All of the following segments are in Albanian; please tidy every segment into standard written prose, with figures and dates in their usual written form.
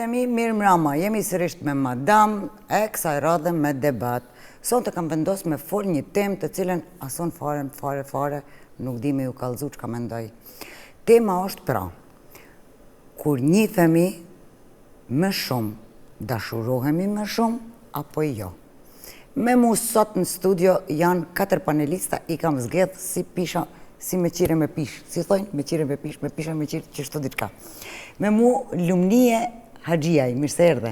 e mi, mirëmrama, jemi sërisht me madam, e kësaj radhe me debat. Sonte kam vendos me fol një temë të cilën as unë fare, fare, fare, nuk di me ju kallzu çka mendoj. Tema është pra, kur njifemi më shumë, dashurohemi më shumë, apo jo? Me mu sot në studio janë katër panelista, i kam zgjedh si pisha, si me qire me pishë, si thojnë, me qire me pishë, me pisha me qire, qështu diçka. Me mu Lumnije Haxhiaj, mirë se erdhe.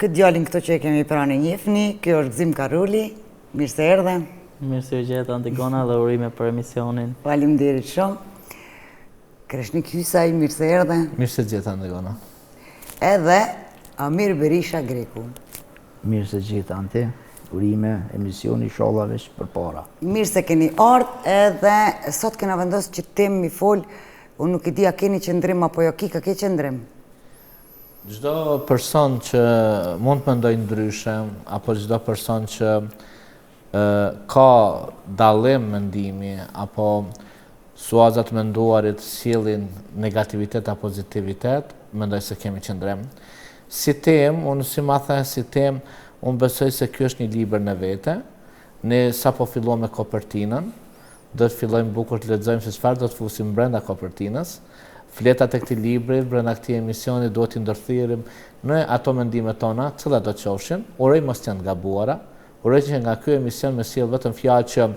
Këtë djalin këto që e kemi pranë e njifni, kjo është Gëzim Karuli, mirë se erdhe. Mirë se ju gjeta Antigona dhe urime për emisionin. Faleminderit shumë. Kreshnik Hysaj, mirë se erdhe. Mirë se gjeta Antigona. Edhe Amir Berisha Greku. Mirë se gjeta Anti, urime, emisioni ishalla veç përpara. Mirë se keni ardhë edhe sot kena vendosë që temë mi fol, unë nuk e di a keni qëndrim apo jo, Kika ke qëndrim? Çdo person që mund të mendojë ndryshe, apo çdo person që ka dallim mendimi, apo suaza të menduarit sjellin negativitet a pozitivitet, mendoj se kemi qëndrim. Si temë, unë si ma the si temë, unë besoj se ky është një libër në vete, ne sapo filluam me kopertinën, do të fillojmë bukur të lexojmë se çfarë do të fusim brenda kopertinës. Fletat e këtij libri, brenda këtij emisioni duhet t'i ndërthirrim në ato mendimet tona, cilat do të qofshin, uroj mos të jenë të gabuara, uroj që nga ky emision me sjell vetëm fjalë që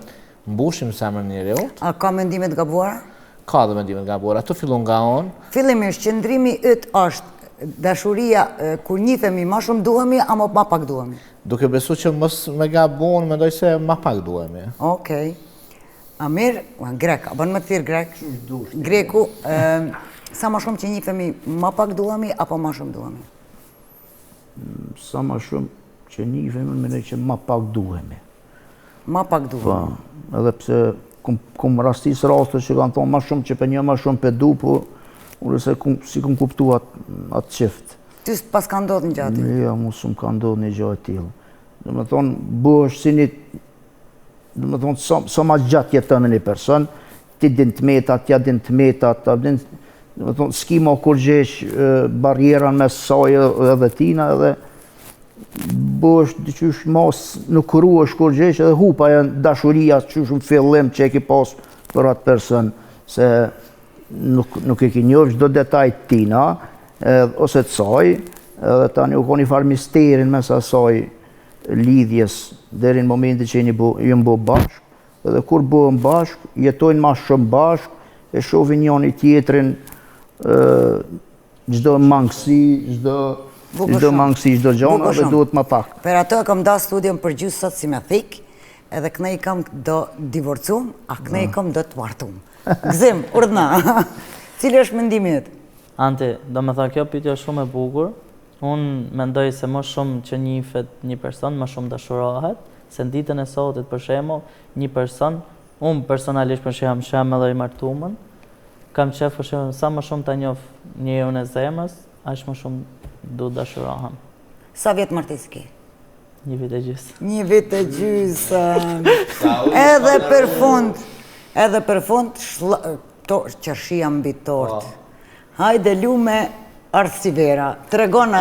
mbushim zemrën e njeriut. A ka mendime të gabuara? Ka dhe mendime të gabuara. Tu fillu nga unë. Fillimisht, qëndrimi yt është dashuria kur njifemi ma shumë duhemi, apo ma pak duhemi? Duke besu që mos me gabu, unë mendoj se ma pak duhemi. Okej. Amir, Grek, a bën me të thirrë Grek? Greku, sa ma shumë që njifemi, ma pak duhemi, apo ma shumë duhemi? Sa ma shumë që njifemi, unë mendoj që ma pak duhemi. Ma pak duhemi. Po, edhe pse kum, kum rastis raste që kanë thonë ma shumë që pe njoh, ma shumë pe du, po unë se kum, s'i kum kuptu atë at çift. Ty s'pas ka ndodhë një gja e tillë? Jo, mu s'më ka ndodhë një gja e tillë. Domethonë, bëhesh si një, domethonë, sa, sa ma gjatë jeton me një person, ti din të metat, ja din të metat, ta din, domethonë, s'ki ma kurgjë barriera mes saj edhe tina, edhe bëhesh diqysh mos nuk ruhesh kurgjë edhe hup ajo dashuria qysh në fillim që e ki pas për atë person, se nuk, nuk e ki njohë çdo detaj të tina, edhe, ose të saj, edhe tani u kon një farë misteri mes asaj lidhjes deri në momentin që jeni bo, jeni bo bashkë, Edhe kur bëhen bashkë, jetojnë ma shumë bashkë, e shohin njëri tjetrin çdo mangësi, çdo çdo mangësi, çdo gjana dhe duhet ma pak. Për ato e kam da studion për gjysë sot si me thikë, edhe kënej kam do divorcum, a kënej kam do të martum. Gëzim, urdhna. Cili është mendimi yt? Anti, domethonë kjo pyetje është shumë e bukur. Unë mendoj se më shumë që njifet një person, më shumë dashurohet, se në ditën e sotit për shembull, një person, unë personalisht për shembull jam edhe i martumën, kam qef për shembull sa më shumë ta njoh njeriun e zemrës, aq më shumë do dashurohem. Sa vjet martesë ke? Një vit e gjysë. Një vit e gjysë. Edhe për fund, edhe për fund, to, qershia mbi tort. Po. Hajde Lume ardh si vera, tregona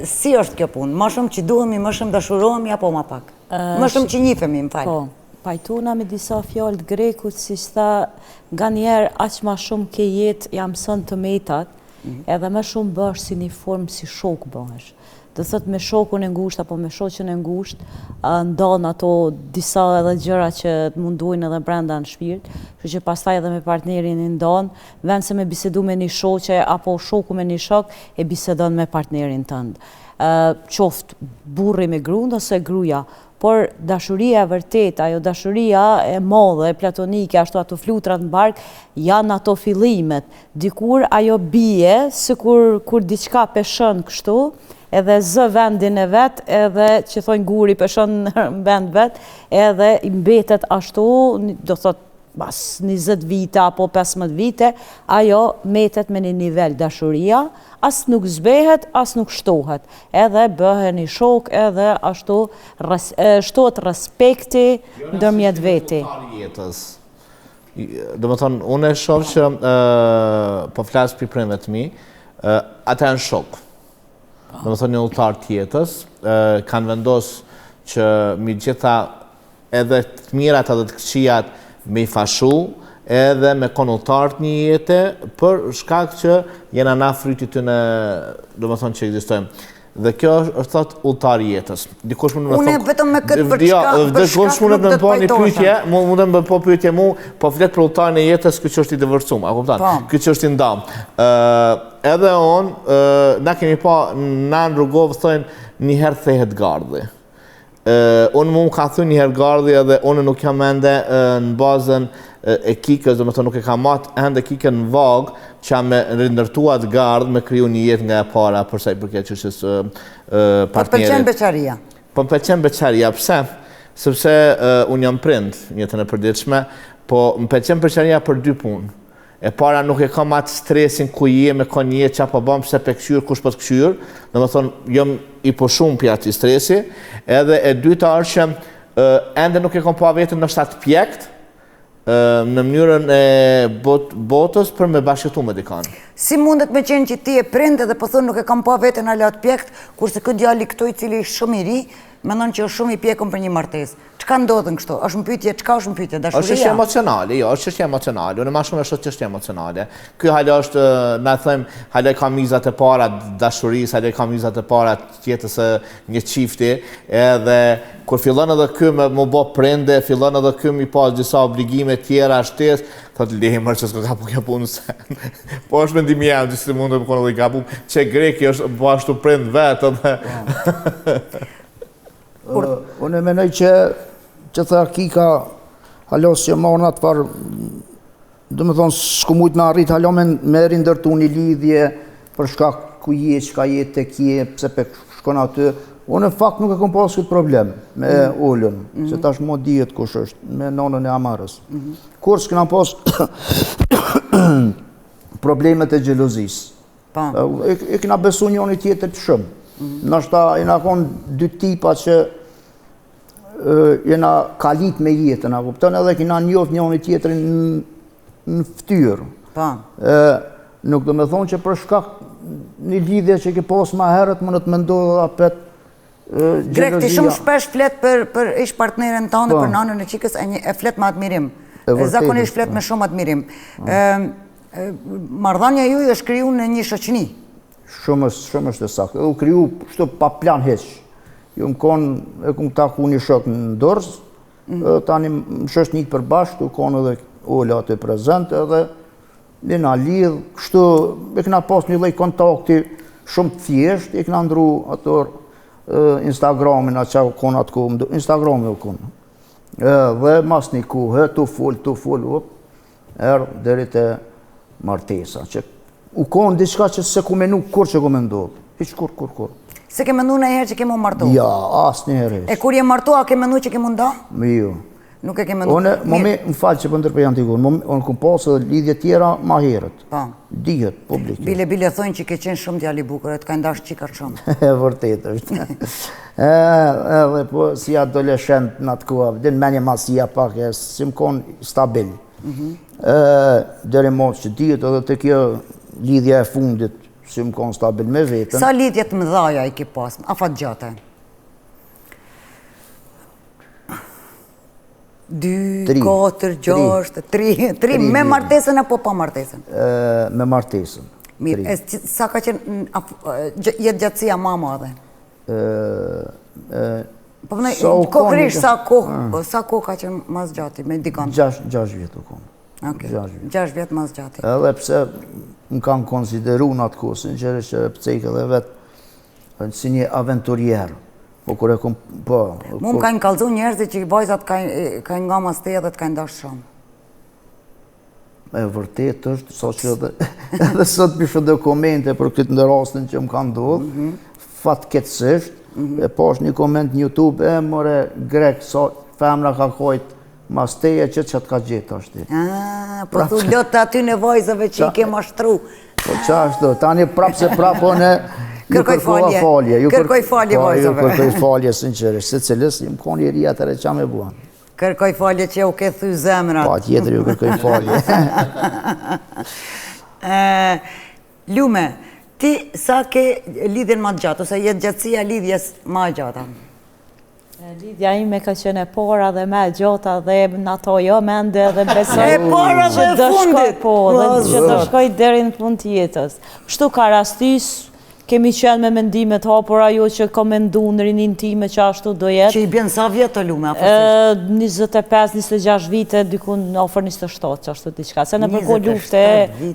si është kjo punë, ma shumë që duhemi, më shumë dashurohemi, apo ma pak? Më shumë që njifemi, më fal. Po, pajtona me disa fjalë të Grekut, siç tha, nganjëherë aq ma shumë ke jetë, ja mëson të metat, mhm. edhe më shumë bëhesh si një formë si shok bëhesh. Do thotë me shokun e ngushtë apo me shoqen e ngushtë, ndan ato disa edhe gjëra që të mundojnë edhe brenda në shpirt, kështu që pastaj edhe me partnerin i ndan, në vend se me bisedu me një shoqe apo shoku me një shok, e bisedon me partnerin tënd. Qoftë burri me gruan ose gruaja, por dashuria e vërtetë, ajo dashuria e madhe, platonike, ashtu ato flutrat në bark, janë ato fillimet. Dikur ajo bie, sikur kur diçka peshon kështu, edhe zë vendin e vet, edhe që thonë guri peshon në vend vet, edhe mbetet ashtu, do thotë pas 20 vite apo 15 vite, ajo metet me një nivel dashuria, as nuk zbehet, as nuk shtohet. Edhe bëheni shok, edhe ashtu shtohet respekti jo, ndërmjet veti. Jetës. Domethonë, unë e shoh që po flas për prindve të mi, ata janë shokë. Domethonë, një udhëtar të jetës, kanë vendos që mi gjitha edhe të mirat edhe të këqijat me i fashu, edhe me konë udhëtar të një jete, për shkak që jena na fryti tyne, domethonë që ekzistojmë. Dhe kjo është, është thot udhëtar i jetës. Dikush mund të më thotë. Unë vetëm me këtë për çka, jo, për dikush mund të më bëjë një pyetje, mund mund të më bëjë pyetje mu, po flet për udhëtarin e jetës, ky që është i divorcum, a kupton? Po. Ky që është i ndam. Ë, edhe on, na kemi pa na në Rugovë thonë një herë thehet gardhi. Unë mu ka thy një herë gardhi edhe unë nuk jam ende në bazën e kikës, domethonë nuk e kam mat ende kikën në vagë që me rindërtu atë gardh me kriju një jetë nga e para për sa i përket çështjes partnerit. Po të pëlqen beqaria? Po më pëlqen beqaria, pse? Sepse unë jam prind në jetën e përditshme, po më pëlqen beqaria për dy punë. E para nuk e kam atë stresin ku je me kon je ça po bën pse pe kqyr kush po të kqyr, domethonë jam i pushum prej atij stresi, edhe e dyta është që ende nuk e kam pa veten ndoshta të pjekt në mënyrën e bot, botës për me bashkëjetu me dikan. Si mundet me qenë që ti je prind edhe po thonë nuk e kam pa veten hala të pjekt, kurse ky djali këtu i cili është shumë i ri, mendon që është shumë i pjekun për një martesë. Çka ndodhën kështu? Është në pyetje, çka është në pyetje? Dashuria? Është çështje emocionale, jo, është çështje emocionale. Unë më shumë e shoh çështje emocionale. Ky hala është, na them, hala ka mizat e para të dashurisë, hala ka mizat e para të jetës së një çifti, edhe kur fillon edhe ky me m'u bë prind, fillon edhe ky me pas disa obligime tjera shtesë, thotë le mër që s'ka ka po kjo punë se. Po është mendimi jem, gjithsesi mund të më konë edhe i gabum, që greki është po ashtu prind vetë edhe. Kur... Unë e menoj që që tha Kika, hala s'jam marrë në atë farë, domethonë, s'kum mujtë me arrit, hala me, me rindërtu një lidhje, për shkak ku je, çka je, tek je, pse pe shkon aty. Unë në fakt nuk e kom pas këtë problem me mm. Olën, mm -hmm. se tash mo dihet kush është, me nonën e Amarës. Mm -hmm. Kurrë s'kena pas problemet e xhelozisë. Po. E, e kena besu njoni tjetrit shumë. Mm. Ndoshta jena konë dy tipa që jena kalit me jetën, a kupton edhe kena njoft njoni tjetrin në, në ftyrë. Po. E, nuk do me thonë që për shkak një lidhje që ke pas ma herët, mundet me ndodhë apet Grek, ti shumë shpesh flet për, për ish partneren tënde, po. për nanën e çikës, e, një, e flet me admirim. Zakonisht flet me po. shumë admirim. Po. Marrëdhënia juaj është kriju në një shoqëni. Shumë është, shumë është e saktë. Edhe u kriju kështu pa plan hiç. Jom kon e kum taku një shok në Durrës, mm. edhe tani në shoqni të përbashkët, u kon edhe Ola aty prezent edhe jena lidh, kështu e kena pas një lloj kontakti shumë të thjeshtë, e kena ndru ato Instagramin, a ça u kon atë kohë, Instagrami u kon. Dhe mas një kohë, tu fol, tu fol, Erdh deri te martesa, që u konë diçka që s'e ku menu kurrë që ka me ndodhë. Hiç kurrë, kurrë, kurrë. S'e ke menu njëherë që ke m'u martu? Ja, asnjëherë. E kur je martu, a ke menu që ke m'u nda? Me jo. Nuk e ke menu? Unë, momi, më falë që po ndërprej Antigonë, unë kum pasë edhe lidhje tjera ma herët. Po. Dihet, publikisht. Bile, bile, thonë që ke qenë shumë djalë i bukur, e të kanë dashtë çikat shumë. E vërtet është. Edhe po, si adoleshent në atë kohë, din menje masia pak, e s'jom konë stabil. Mm Deri mo që dihet edhe te kjo lidhja e fundit, s'jom konë stabil me veten. Sa lidhje të mëdhaja i ke pas, afatgjate? 2, 4, 6, 3, 3, me martesën apo pa martesën? Me martesën. Mirë, e sa ka qenë jetëgjatësia ma e madhe? Po më kokërish, sa kohë, ah. sa kohë ka qenë ma s'gjati me dikon? 6 vjet u konë. Okej, 6 vjet ma s'gjati. Edhe pse më kanë konsideru në atë kohë, sinqerisht që e cek edhe vetë, si një aventurier. Po kur e kom, po... Mu më kanë kallzu njerëzit që vajzat kanë nga mas teje dhe të kanë dashtë shumë. E vërtet është, sa që edhe, edhe sot po shoh do komente për këtë në rastin që më ka ndodhë, mm -hmm. fatkeqësisht, mm -hmm. e pash një koment në Youtube, e more grek, sa femra ka kajt mas teje që që të ka gjetë tashti. Ah, po thu lot të atyne vajzave që i ke mashtru. Po qashtu, tani prapë se prapë unë ju kërkova falje. Ju kërkoj falje po, vajzave. Ju kërkoj falje, sinqerisht, secilës, jom konë i ri atëherë ça me bo. Kërkoj falje që u ke thy zemrat. Patjetër ju kërkoj falje. Lume, ti sa ke lidhjen ma të gjatë, ose jetëgjatësia e lidhjes ma e gjata? Lidhja ime ka qenë e para dhe ma e gjata dhe në ato jo mende dhe besoj E para dhe e fundit! Po, dhe që do shkoj deri në fund të jetës. Kështu ka rastis, kemi qenë me mendime të hapura, jo që kom mendu në rininë time që ashtu do jetë. Që i bjen sa vjet të Lume, apo 25, 26 vite, diku në afër 27, që ashtu diçka. Se nëpër kohë lufte,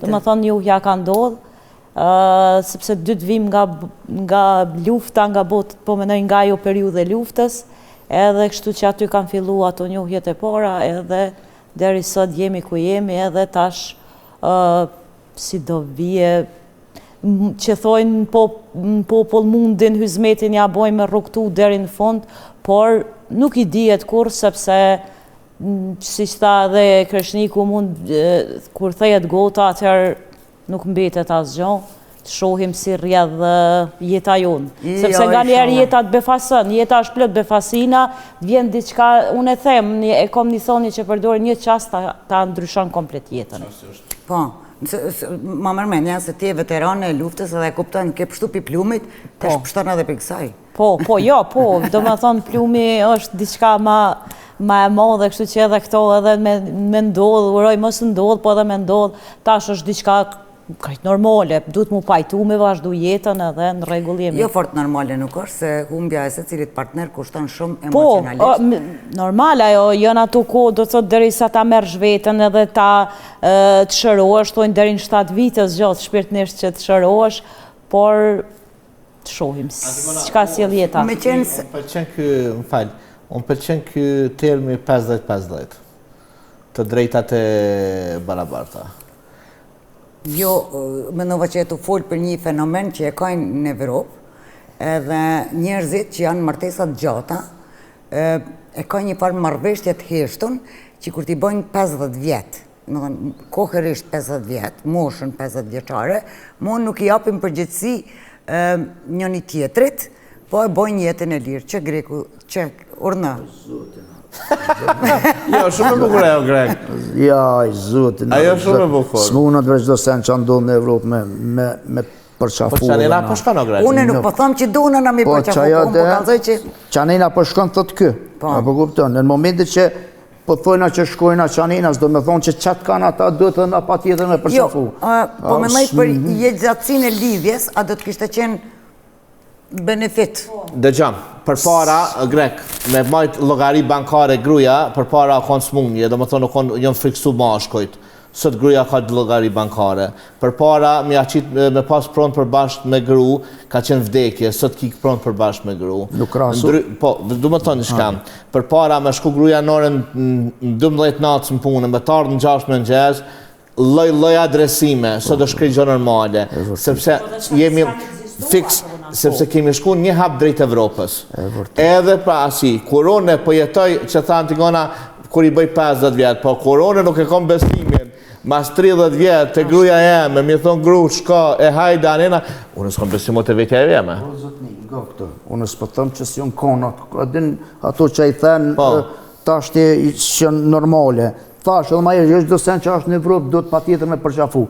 domethonë njohja ka ndodhë, sepse dytë vim nga, nga lufta, nga botë, po mendoj nga ajo periudhë e luftës, edhe kështu që aty kanë fillu ato njohjet e para, edhe deri sot jemi ku jemi, edhe tash si do vije, që thojnë po, në popull mundin, hyzmetin ja bojmë me rrugëtu deri në fund, por nuk i dihet kurrë, sepse siç tha edhe Kreshniku, mund, kur thehet gota, atëherë Nuk mbetet asgjë, të shohim si rrjedh jeta jonë. Sepse nganjëherë jeta të befason, jeta është plot befasina, të vjen diçka, unë e them, e kom një thonje që përdor një çast ta ndryshon komplet jetën. Po, ma merr menja se ti je veterane e luftës edhe e kupton, ke pështu pi plumit, të po. shpështon edhe pi kësaj. Po, po, jo, po, domethonë plumi është diçka ma, ma e madhe, kështu që edhe këto edhe me, me ndodhë, uroj mos ndodhë, po edhe me ndodhë, tash është diçka krejt normale, duhet mu pajtu me vazhdu jetën edhe në rregull jemi. Jo fort normale nuk është, se humbja e secilit partner kushton shumë po, emocionalisht. Po, normal ajo, janë ato kohë, do të thotë derisa ta merrsh veten edhe ta të shërohesh, thonë deri në 7 vite zgjat shpirtnisht që të shërohesh, por Të shohim çka sjell jeta. Me qenë se Më pëlqen ky, më fal, më pëlqen ky termi 50-50. Të drejtat e barabarta. Jo, mendova që je tu fol për një fenomen që e kanë në Evropë, edhe njerëzit që janë martesa të gjata, e kanë një farë marrëveshje të heshtun që kur t'i bëjnë 50 vjet, domethënë, kohërisht 50 vjet, moshën 50 vjeçare, mo nuk i japin përgjegjësi njëni tjetrit, po e bojnë jetën e lirë, që greku, që urdhno. Jo, shumë e bukur ajo grek. Ja, i zotin. Ajo shumë e bukur. S'munët veç çdo sen që ndodh në Evropë me, me, me përqafu. Po qanena po shkon o grek. Unë nuk po them që duhen na mi po, përqafu, po unë po kallzoj që... Qanena po shkon, thot ky. Po. Po kupton, në momentin që Po thojna që shkojna qanina, s'do me thonë që qatë kanë ata duhet edhe na patjetër me përqafu. Jo, po mendoj për jetëgjatësinë e lidhjes, a do të kishte qenë benefit? Dëgjo, përpara, grek, me majtë llogari bankare gruja, përpara konë smunje, domethonë, konë janë friksu mashkujt. Sot gruja ka llogari bankare. Përpara me ja qit me pas pronë përbashkët me gru, ka qenë vdekje, sot ki pronë përbashkët me gru. Nuk krahasu. Ndry, po, du me thonë çka. Përpara me shku gruja në orën 12 natës në punë, me t'ardhë në 6 mëngjes, lloj lloj adresime, sot është krejt gjë normale, sepse jemi fiks, sepse kemi shku një hap drejt Evropës. Edhe pra asi, kur unë po jetoj, që tha Antigona, kur i bëj 50 vjet, po kur unë nuk e kom besimin, mas 30 vjet, te gruja jeme, mi thonë gru, shko, e hajde, anena, unë s'kom besim te vetja e jeme. Po, zotni, nga këto, unë s'po them që s'jon konat, a din ato që i thenë, po. tashti që normale. Thash, edhe ma herë, jo çdo sen që është në Evropë, duhet patjetër me përqafu.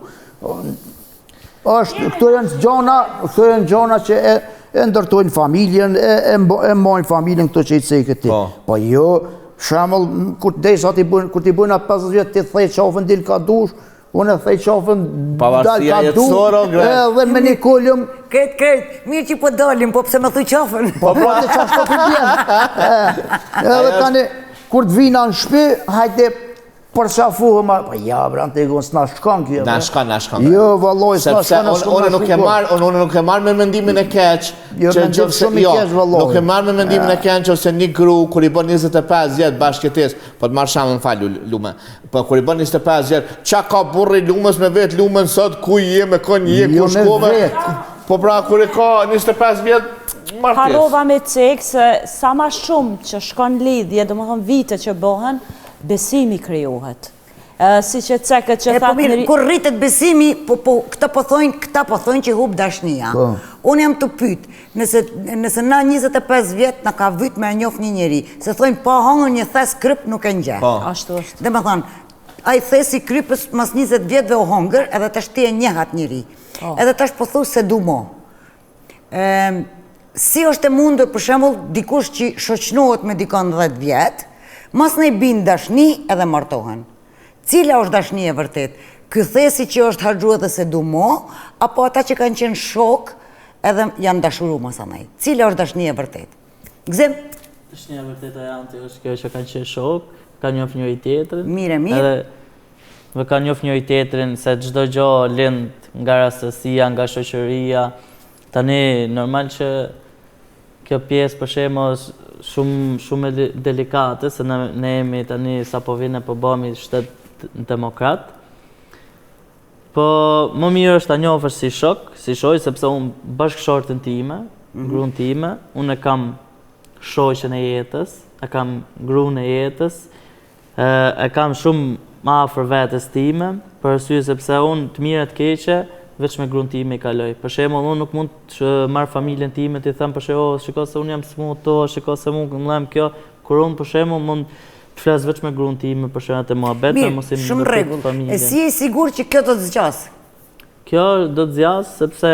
Është, këto janë gjona, këto janë gjona që e, e ndërtojnë familjen, e, e, e mbajnë familjen këto që i ceke ti. Po, po jo, shembull, kur të dejsa t'i bëjnë, kur t'i bëjnë atë 50 vjet, ti thej qafën dil ka dush, unë e thej qafën dal ka dush, edhe me një kolum. Krejt, krejt, mirë që po dalim, po pse me thy qafën? Po, po, të qashtu të bjen. Edhe tani, kur të vina në shpi, hajde, Përqafuhem, po ja, bre, Antigon, s'na shkon kjo. Na shkon, na shkon. Jo, valloj, s'na shkon, na shkon. Unë nuk e marr, unë unë nuk e marr me mendimin e keq, jo, që nëse jo, nuk e marr me mendimin e keq nëse një gru kur i bën 25 vjet bashkëjetesë, po të marr shembull, më fal Lume. Po kur i bën 25 vjet, çka ka burri Lumës me vet Lumën sot ku je me kon je jo, ku shkove? Po pra kur e ka 25 vjet martesë. Harrova me cek se sa ma shumë që shkon lidhje, domethënë vite që bëhen, Besimi krijohet. Siç e cekët që E po thatë mirë, njëri... kur rritet besimi, po, po, këta po thojnë, këta po thojnë që hup dashnia. Po. Unë jam tu pyt, nëse, nëse na 25 vjet na ka vyt me e njoft një njeri, se thojnë pa hangër një thes kryp nuk e njeh. Po. Ashtu është. Dhe me thonë, ai thesi krypës mas 20 vjetëve u hongër, edhe tash ti e njeh atë njeri. Po. Edhe tash po thu s'e du mo. Ëm, si është e mundur, për shembull, dikush që shoqnohet me dikon 10 vjet, masnej bin dashni edhe martohen. Cila është dashni e vërtet? Ky thesi që është harxhu edhe s'e du mo, apo ata që kanë qenë shok edhe janë dashuru masanej? Cila është dashni e vërtet? Gëzim? Dashnia e vërtetë e Anti është kjo që kanë qenë shok, kanë njoft njëri tjetrin. Mirë, mirë. Edhe dhe kanë njoft njëri tjetrin se çdo gjë lind nga rastësia, nga shoqëria. Tani normal që kjo pjesë për shembull është shumë shumë e delikate se ne, ne jemi tani sapo vjen e po bëhemi shtet demokrat. Po më mirë është ta njohësh si shok, si shoq, sepse unë bashkëshorten time, mm -hmm. gruan time, unë e kam shoqen e jetës, e kam gruan e jetës, e kam shumë më afër vetes time, për arsye sepse unë të mira të keqe veç me gruan time i kaloj. Për shembull, unë nuk mund të marr familjen time t'i them për shembull, oh, shiko se unë jam smut, oh, shiko se mu më lem kjo, kur unë për shembull mund të flas veç me gruan time për shembull atë muhabet, Mirë, mos i shumë rregull. E si je i sigurt që kjo do të zgjasë? Kjo do të zgjasë sepse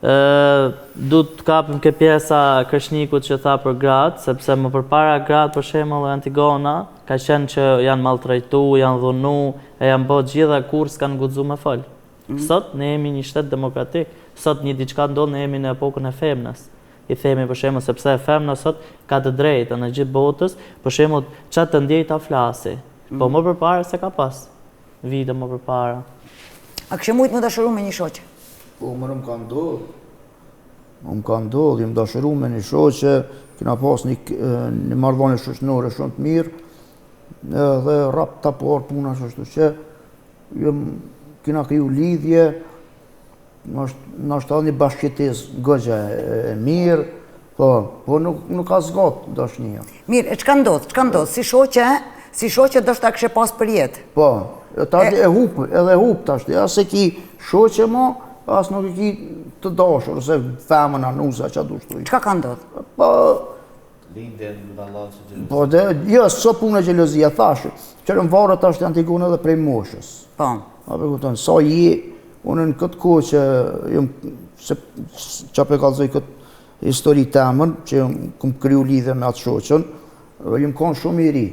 Du të kapim ke pjesa Kreshnikut që tha për gratë, sepse më përpara gratë për shembull Antigona, ka qenë që janë maltrajtu, janë dhunu, e janë bo gjitha kurrë s'kanë guxu me fol. Mm. Sot ne jemi një shtet demokratik, sot një diçka ndodh ne jemi në epokën e femnës. I themi për shembull sepse femna sot ka të drejtë në gjithë botës, për shembull ça të ndjej ta flasi. Mm. Po më përpara s'e ka pas. Vite më përpara. A kishe mujtë m'u dashuru me një shoqe? Po, më më ka ndodhë. Më më ka ndodhë, jam dashuru me një shoqe, kena pas një, një marrëdhënie shoqënore shumë të mirë, edhe rap ta por puna ashtu që, jam, kena kriju lidhje, Nashta edhe një bashkëjetesë goxha e mirë, po, po nuk, nuk ka zgatë dashnia. Mirë, e çka ndodh? Çka ndodh? Si shoqe, si shoqe do ta kishe pas për jetë? Po, e ta e, e hup, edhe e hup tash, as e ki shoqe mo, as nuk e ki të dashur, ose femën a nusa që dush thuj. Çka ka ndodh? Po, Lindin vallon si xhelozia. Po, dhe, jo, s'o punë xhelozia, thashë, që në varet tash Antigona edhe prej moshës. Po. A po kupton, sa je, unë në këtë kohë që jam, se që po e kallzoj këtë histori temën, që jam kum kriju lidhje me atë shoqën, jam konë shumë i ri.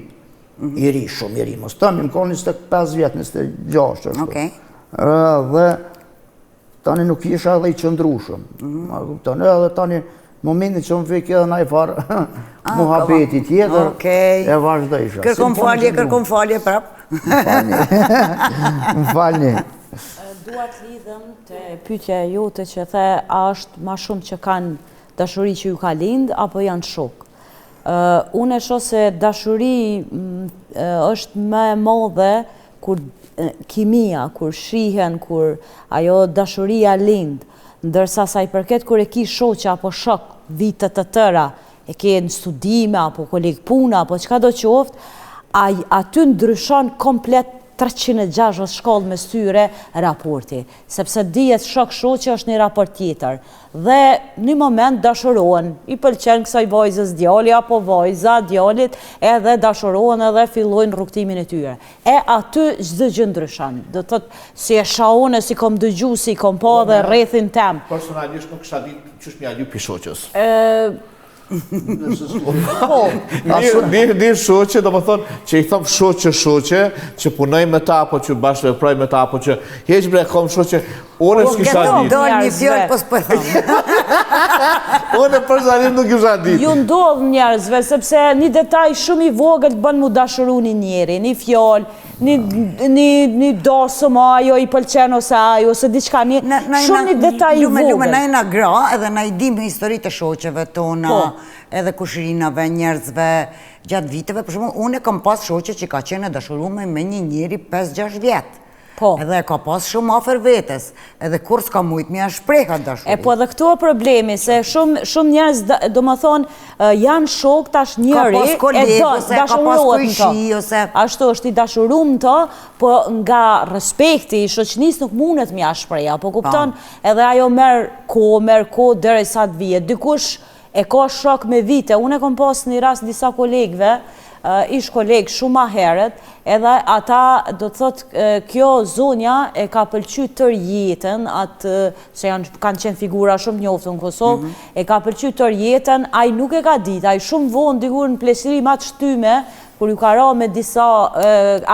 Mm -hmm. I ri, shumë i ri, mos them, jam konë 25 vjet, 26, ashtu. Okej. Dhe Tani nuk isha edhe i qëndrueshëm. Mm -hmm. Ma kupton, edhe tani momentin që më vik edhe naj farë ah, muhabeti tjetër, okay. e vazhdojsha. Kërkon falje, kërkon falje prap. Më falni. Më falni. Dua të lidhem te pyetja e jote që the a është ma shumë që kanë dashuri që ju ka lind apo janë shok. Unë e shoh se dashuri është më e madhe kur kimia, kur shihen, kur ajo dashuria lind, ndërsa sa i përket kur e ki shoqe apo shok vite të tëra, e ke në studime apo koleg puna apo çka do qoftë, ai aty ndryshon komplet 360 shkallë mes tyre raporti, sepse dihet shok shoqe është një raport tjetër. Dhe një moment dashurohen, i pëlqen kësaj vajzës djali apo vajza djalit, edhe dashurohen edhe fillojnë rrugëtimin e tyre. E aty çdo gjë ndryshon. Do të thotë si e shoh une, si kom dëgju, si kom pa dhe rrethin tem. Personalisht nuk kisha ditë qysh me ia lyp pi shoqës. Po. Mirë, mirë shoqe, do më thonë, që i thom shoqe, shoqe, që punoj me ta, apo që bashkëveproj me ta, apo që heq bre, kom shoqe, unë po, s'kisha ditë. Do një fjalë, po s'po thom. Unë personalisht nuk kisha ditë. Ju ndodh njerëzve, sepse një detaj shumë i vogël të bën mu dashuru një njeri, një fjalë, një, një, një dasëm, ajo i pëlqen ose ajo, ose diçka, një, shumë një detaj i vogël. Lume, na jena gra, edhe na i dim historitë e shoqeve tona, po. edhe kushrinave, njerëzve, gjatë viteve, për shembull, unë e kam pas shoqe që ka qenë e dashurume me një njeri 5-6 vjetë. Po. Edhe e ka pas shumë afër vetes, edhe kurrë s'ka mujt me ja shpreh atë dashuri. E po edhe këtu o problemi, se shumë shumë njerëz, domethënë, janë shok tash njëri, ka pas koleg, ose ka pas kojshi, ose... Ashtu është i dashurum në to, po nga respekti i shoqnisë nuk mundet me ja shpreh, po kupton, edhe ajo merr kohë, merr kohë, derisa të vije. Dikush E ka shok me vite, unë e kom pas një rast disa kolegëve, ish kolegë shumë ma herët, edhe ata, do të thotë, kjo zonja e ka pëlqy tërë jetën, atë, se janë, kanë qenë figura shumë të njoftun në Kosovë, mhm. e ka pëlqy tërë jetën, ai nuk e ka ditë, ai shumë vonë dikur në pleqëri ma të shtyme, kur ju ka ra me disa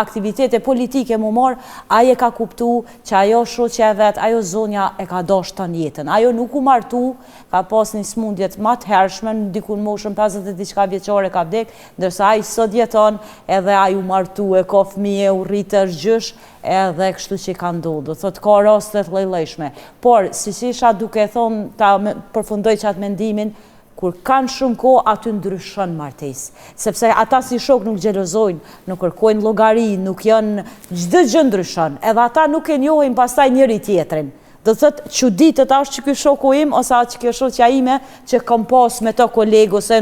aktivitete politike m'u marrë, ai e ka kuptu që ajo shoqja e vet, ajo zonja e ka dashtë tanë jetën. Ajo nuk u martu, Ka pas një smundje ma të hershme, diku në moshën 50 e diçka vjeçare ka vdek, ndërsa ai sot jeton, edhe ai u martu, e ka fëmijë, u rrit është gjysh, edhe kështu që ka ndodhur. Do thotë ka raste të lloj-llojshme. Por, siç isha duke thonë, ta përfundoj qatë mendimin, kur kanë shumë kohë, aty ndryshon martesë. Sepse ata si shokë nuk xhelozojnë, nuk kërkojnë llogari, nuk janë, çdo gjë ndryshon. Edhe ata nuk e njohin pastaj njëri tjetrin. Do të thotë çuditet a është qiky shoku im ose a është kjo shoqja ime që kam pas me to koleg ose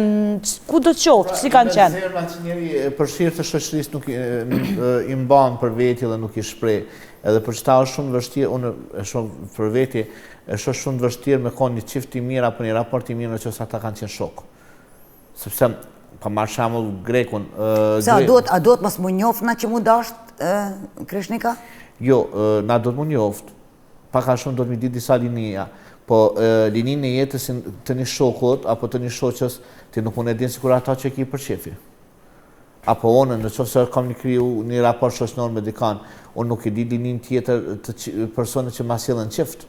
ku do të qoftë, si kanë qenë. Pra, zemra që njeri për hir të shoqërisë nuk i mban për veti dhe nuk i shpreh. Edhe për qëta është shumë vështirë, unë e shoh për veti, e shoh shumë të vështirë me konë një çift i mirë apo një raport i mirë në qoftë se ata kanë qenë shokë. Sepse, pa marrë shembull grekun... Pse, a duhet, a duhet mos m'u njoft na që m'u dasht, Kreshnika? Jo, na duhet m'u njoft. Pak a shumë duhet me ditë disa linia. Po, lininë e jetës të një shokut, apo të një shoqës, ti nuk mund e din sikur ata që e ki për qefi. Apo unë, në qoftë se kam një kriju një raport shoqnor me dikan, unë nuk e di lininë tjetër të personit që ma sjellën çift.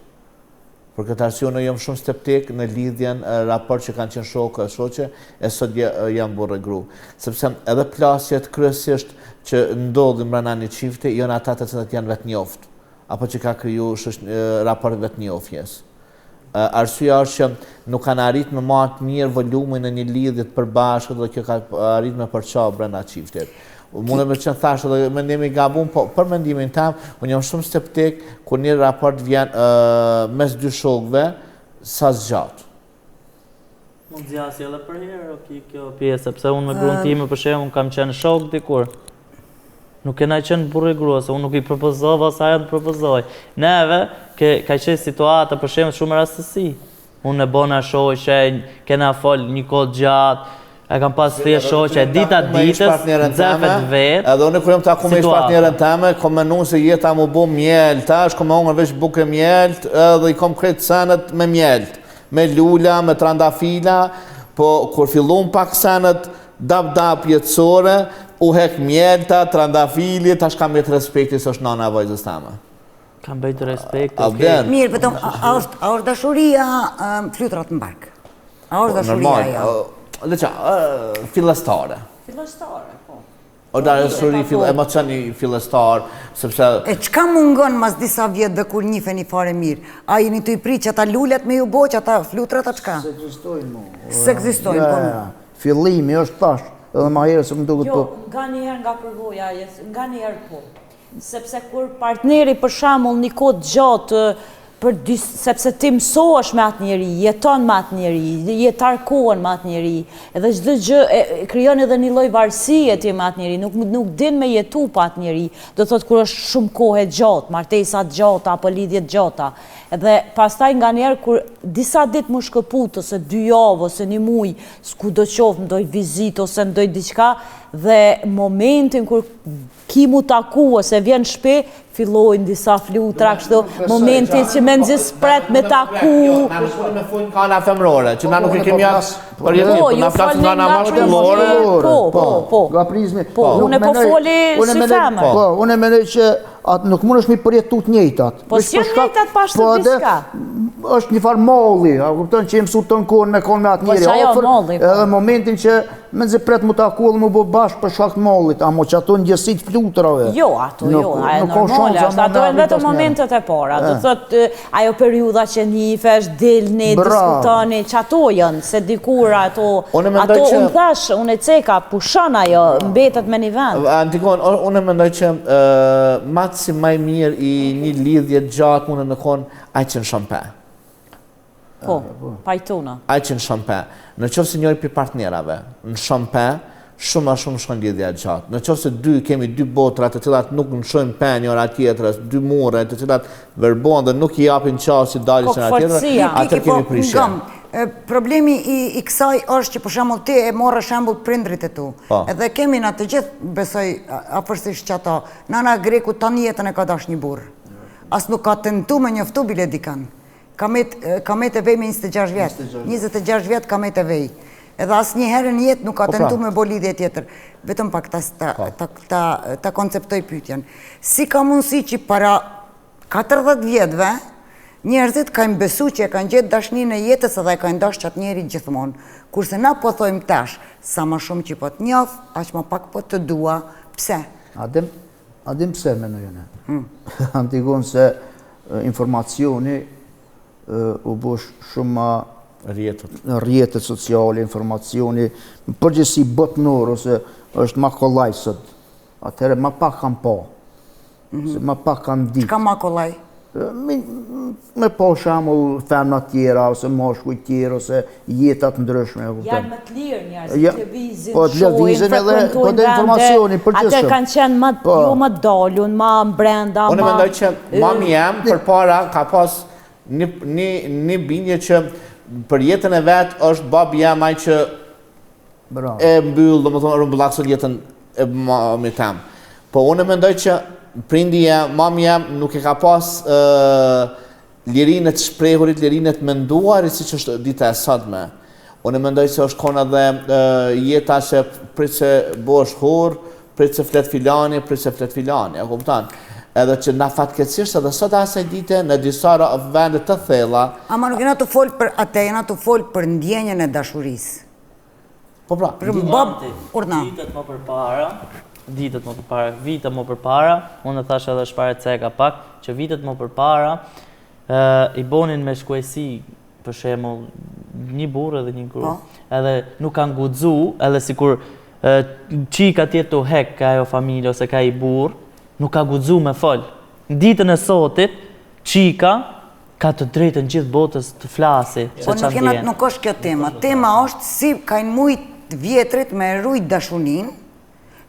Për këtë arsye unë jam shumë skeptik në lidhjen raport që kanë qenë shokë e shoqe e sot janë burrë e gru. Sepse edhe plasjet kryesisht që ndodhin mbrenda një çifti janë ata të cilët janë vetënjoft apo që ka kriju raport vetënjohjes. Arsyeja është që nuk kanë arrit me matë mirë volumin në një lidhje të përbashkët dhe kjo ka arrit me përça brenda çiftit. Mund me qenë thash edhe mendim i gabum, po për mendimin tem, unë jam shumë skeptik kur një raport vjen mes dy shokëve sa zgjat. Mund zgjasi edhe për herë, ok, kjo pjesë, sepse unë me gruan time për shembull kam qenë shok dikur. Nuk kena qenë burrë e grua, se unë nuk i propozova ose ajo më propozoi. Neve, ke, ka qenë situata për shembull shumë rastësi. Unë e bona shoqe, kena fol një kohë gjatë, e kam pas thjesht shoqe, dita ditës, nxefet vetë. Edhe unë kur jam taku me ish partneren teme, kom menu se jeta m'u bo mjelt, tash kom me hongër veç bukë e mjelt, edhe i kom krejt senet me mjelt, me lula, me trandafila, po kur fillun pak senet dap dap jetësore, u hek mjelta, trandafili, tash ka met respekti se është nana e vajzës teme. Ka mbet respekt, okej. Mirë, vetëm, a është, a është dashuria flutrat në bark? A është po, dashuria ajo? Le qa, fillestare. Fillestare, po. O dashuri, fill, emocioni fillestar, sepse... E çka mungon mas disa vjetëve kur njifeni fare mirë? A jeni tu i prit që ata lulet me ju bo, që ata flutrat, a çka? S'ekzistojnë mo. S'ekzistojnë, po. Fillimi është tash, edhe ma herë se më duket jo, po. Jo, nga njëherë nga përvoja, nga njëherë po. Sepse kur partneri për shembull një kohë të gjatë për dy, sepse ti mësohesh me atë njeri, jeton me atë njeri, je tërë kohën me atë njeri, edhe çdo gjë e, krijon edhe një lloj varësie ti me atë njeri, nuk nuk din me jetu pa atë njeri. Do thotë kur është shumë kohë e gjatë, martesa të gjata apo lidhje të gjata. Edhe pastaj nganjëherë kur disa ditë m'u shkëput ose dy javë ose një muaj, kudo qoftë ndoj vizitë ose ndoj diçka dhe momentin kur Ki mu taku ose vjen n'shpi, fillojnë disa flutra kështu, momenti që mezi s'pret me taku. Jo, na nuk me fol nga ana femrore, që na nuk e kemi atë përjetim, po, na flasim nga ana mashkullore. Po, po, po. Nga prizmi. Po, unë po foli si femër. Po, unë mendoj që atë nuk mundesh mi përjetu të njëjtat. Po si janë njëjtat pa shtë po, diçka? Është një farë malli, a kupton që je mësu tënë kohën me konë me atë po, njeri afër, po. edhe momentin që mezi pret mu taku edhe mu bo bashkë për shkak të mallit, amo qato ndjesitë fluturave. Jo, ato jo, ajo normale, është ato janë vetëm momentet e para, do thotë ajo periudha që njifesh, dilni, diskutoni, qato janë, se dikur ato, ato unë thash, unë e ceka, pushon ajo, mbetet me një vend. Antigon, unë mendoj që matësi ma i mirë i një lidhje gjatë mundet me konë, ai që nshon pe. Po, pajtona. Ai që nshon pe. Në qoftë se njëri prej partnerave nshon pe, shumë ma shumë shkon lidhja gjatë. Në qoftë se dy kemi dy botra të cilat nuk nshojnë pe njëra tjetrës, dy mure të cilat verbohen dhe nuk i japin qasje daljes njëra tjetrës, atëherë kemi po, prishje. Problemi i, i kësaj është që për shembull ti e more shembull prindrit e tu. Po. Edhe kemi na të gjithë besoj afërsisht qato. Nana Greku tanë jetën e ka dash një burrë. As nuk ka tentu me njoftu bile dikan. Ka met, ka met e vej me 26 vjet. 26 vjet ka met e vej. Edhe asnjëherë në jetë nuk ka po pra. tentu me bo lidhje tjetër. Vetëm pak ta, ta, po. ta, ta, ta konceptoj pyetjen. Si ka mundësi që para 40 vjetëve, njerëzit kanë besu që e kanë gjetë dashninë e jetës edhe e kanë dashtë qatë njeri gjithmonë. Kurse na po thojmë tash, sa ma shumë që po të njof, aq ma pak po të dua. Pse? A dim, A din pse mendoj unë? Hmm. Antigon se informacioni u bo shumë ma rrjetet. Në rrjetet sociale, informacioni, në përgjithësi botnor, ose është ma kollaj sot. Atëherë ma pak kanë pa. Mm -hmm. Ma pak kanë ditë. Çka ma kollaj? Me pa shembull femna tjera, ose mashkuj tjerë, ose jeta të ndryshme, e kupton. Janë më të lirë njerëzit, lëvizin, po, shohin, edhe, po dhe informacioni, përgjithshëm. Ata kanë qenë më, po. jo më dalun, ma brenda, ma... Unë mendoj që mami jem përpara ka pas një, një, një bindje që për jetën e vet është babi jem ai që Bravo. e mbyll, domethënë, rrumbullakson jetën e mamit tem. Po unë mendoj që prindi jem, mami jem nuk e ka pas lirinë e të shprehurit, lirinë e të menduarit siç është dita e sotme. Unë mendoj se është konë edhe jeta që prit se bëhesh hor, prit se flet filani, prit se flet filani, e kupton? Edhe që na fatkeqësisht edhe sot asaj dite në disa vende të thella. Ama nuk jena tu fol për atë, jena tu fol për ndjenjën e dashurisë. Po pra, për bab, urdhno. Ditët më përpara, ditët më përpara, vite më përpara, unë e thashë edhe shpare ceka pak, që vitet më përpara, i bonin me shkuesi, për shembull, një burrë edhe një grua. Po. Edhe nuk kanë guxu, edhe sikur çika t'jetë tu hek ka ajo familje ose ka ai burrë, nuk ka guxu me fol. Në ditën e sotit, çika Ka të drejtën gjithë botës të flasi se ça po ndjen. Nuk është kjo tema. Tema është si kanë mujt të vjetrit me rujt dashuninë,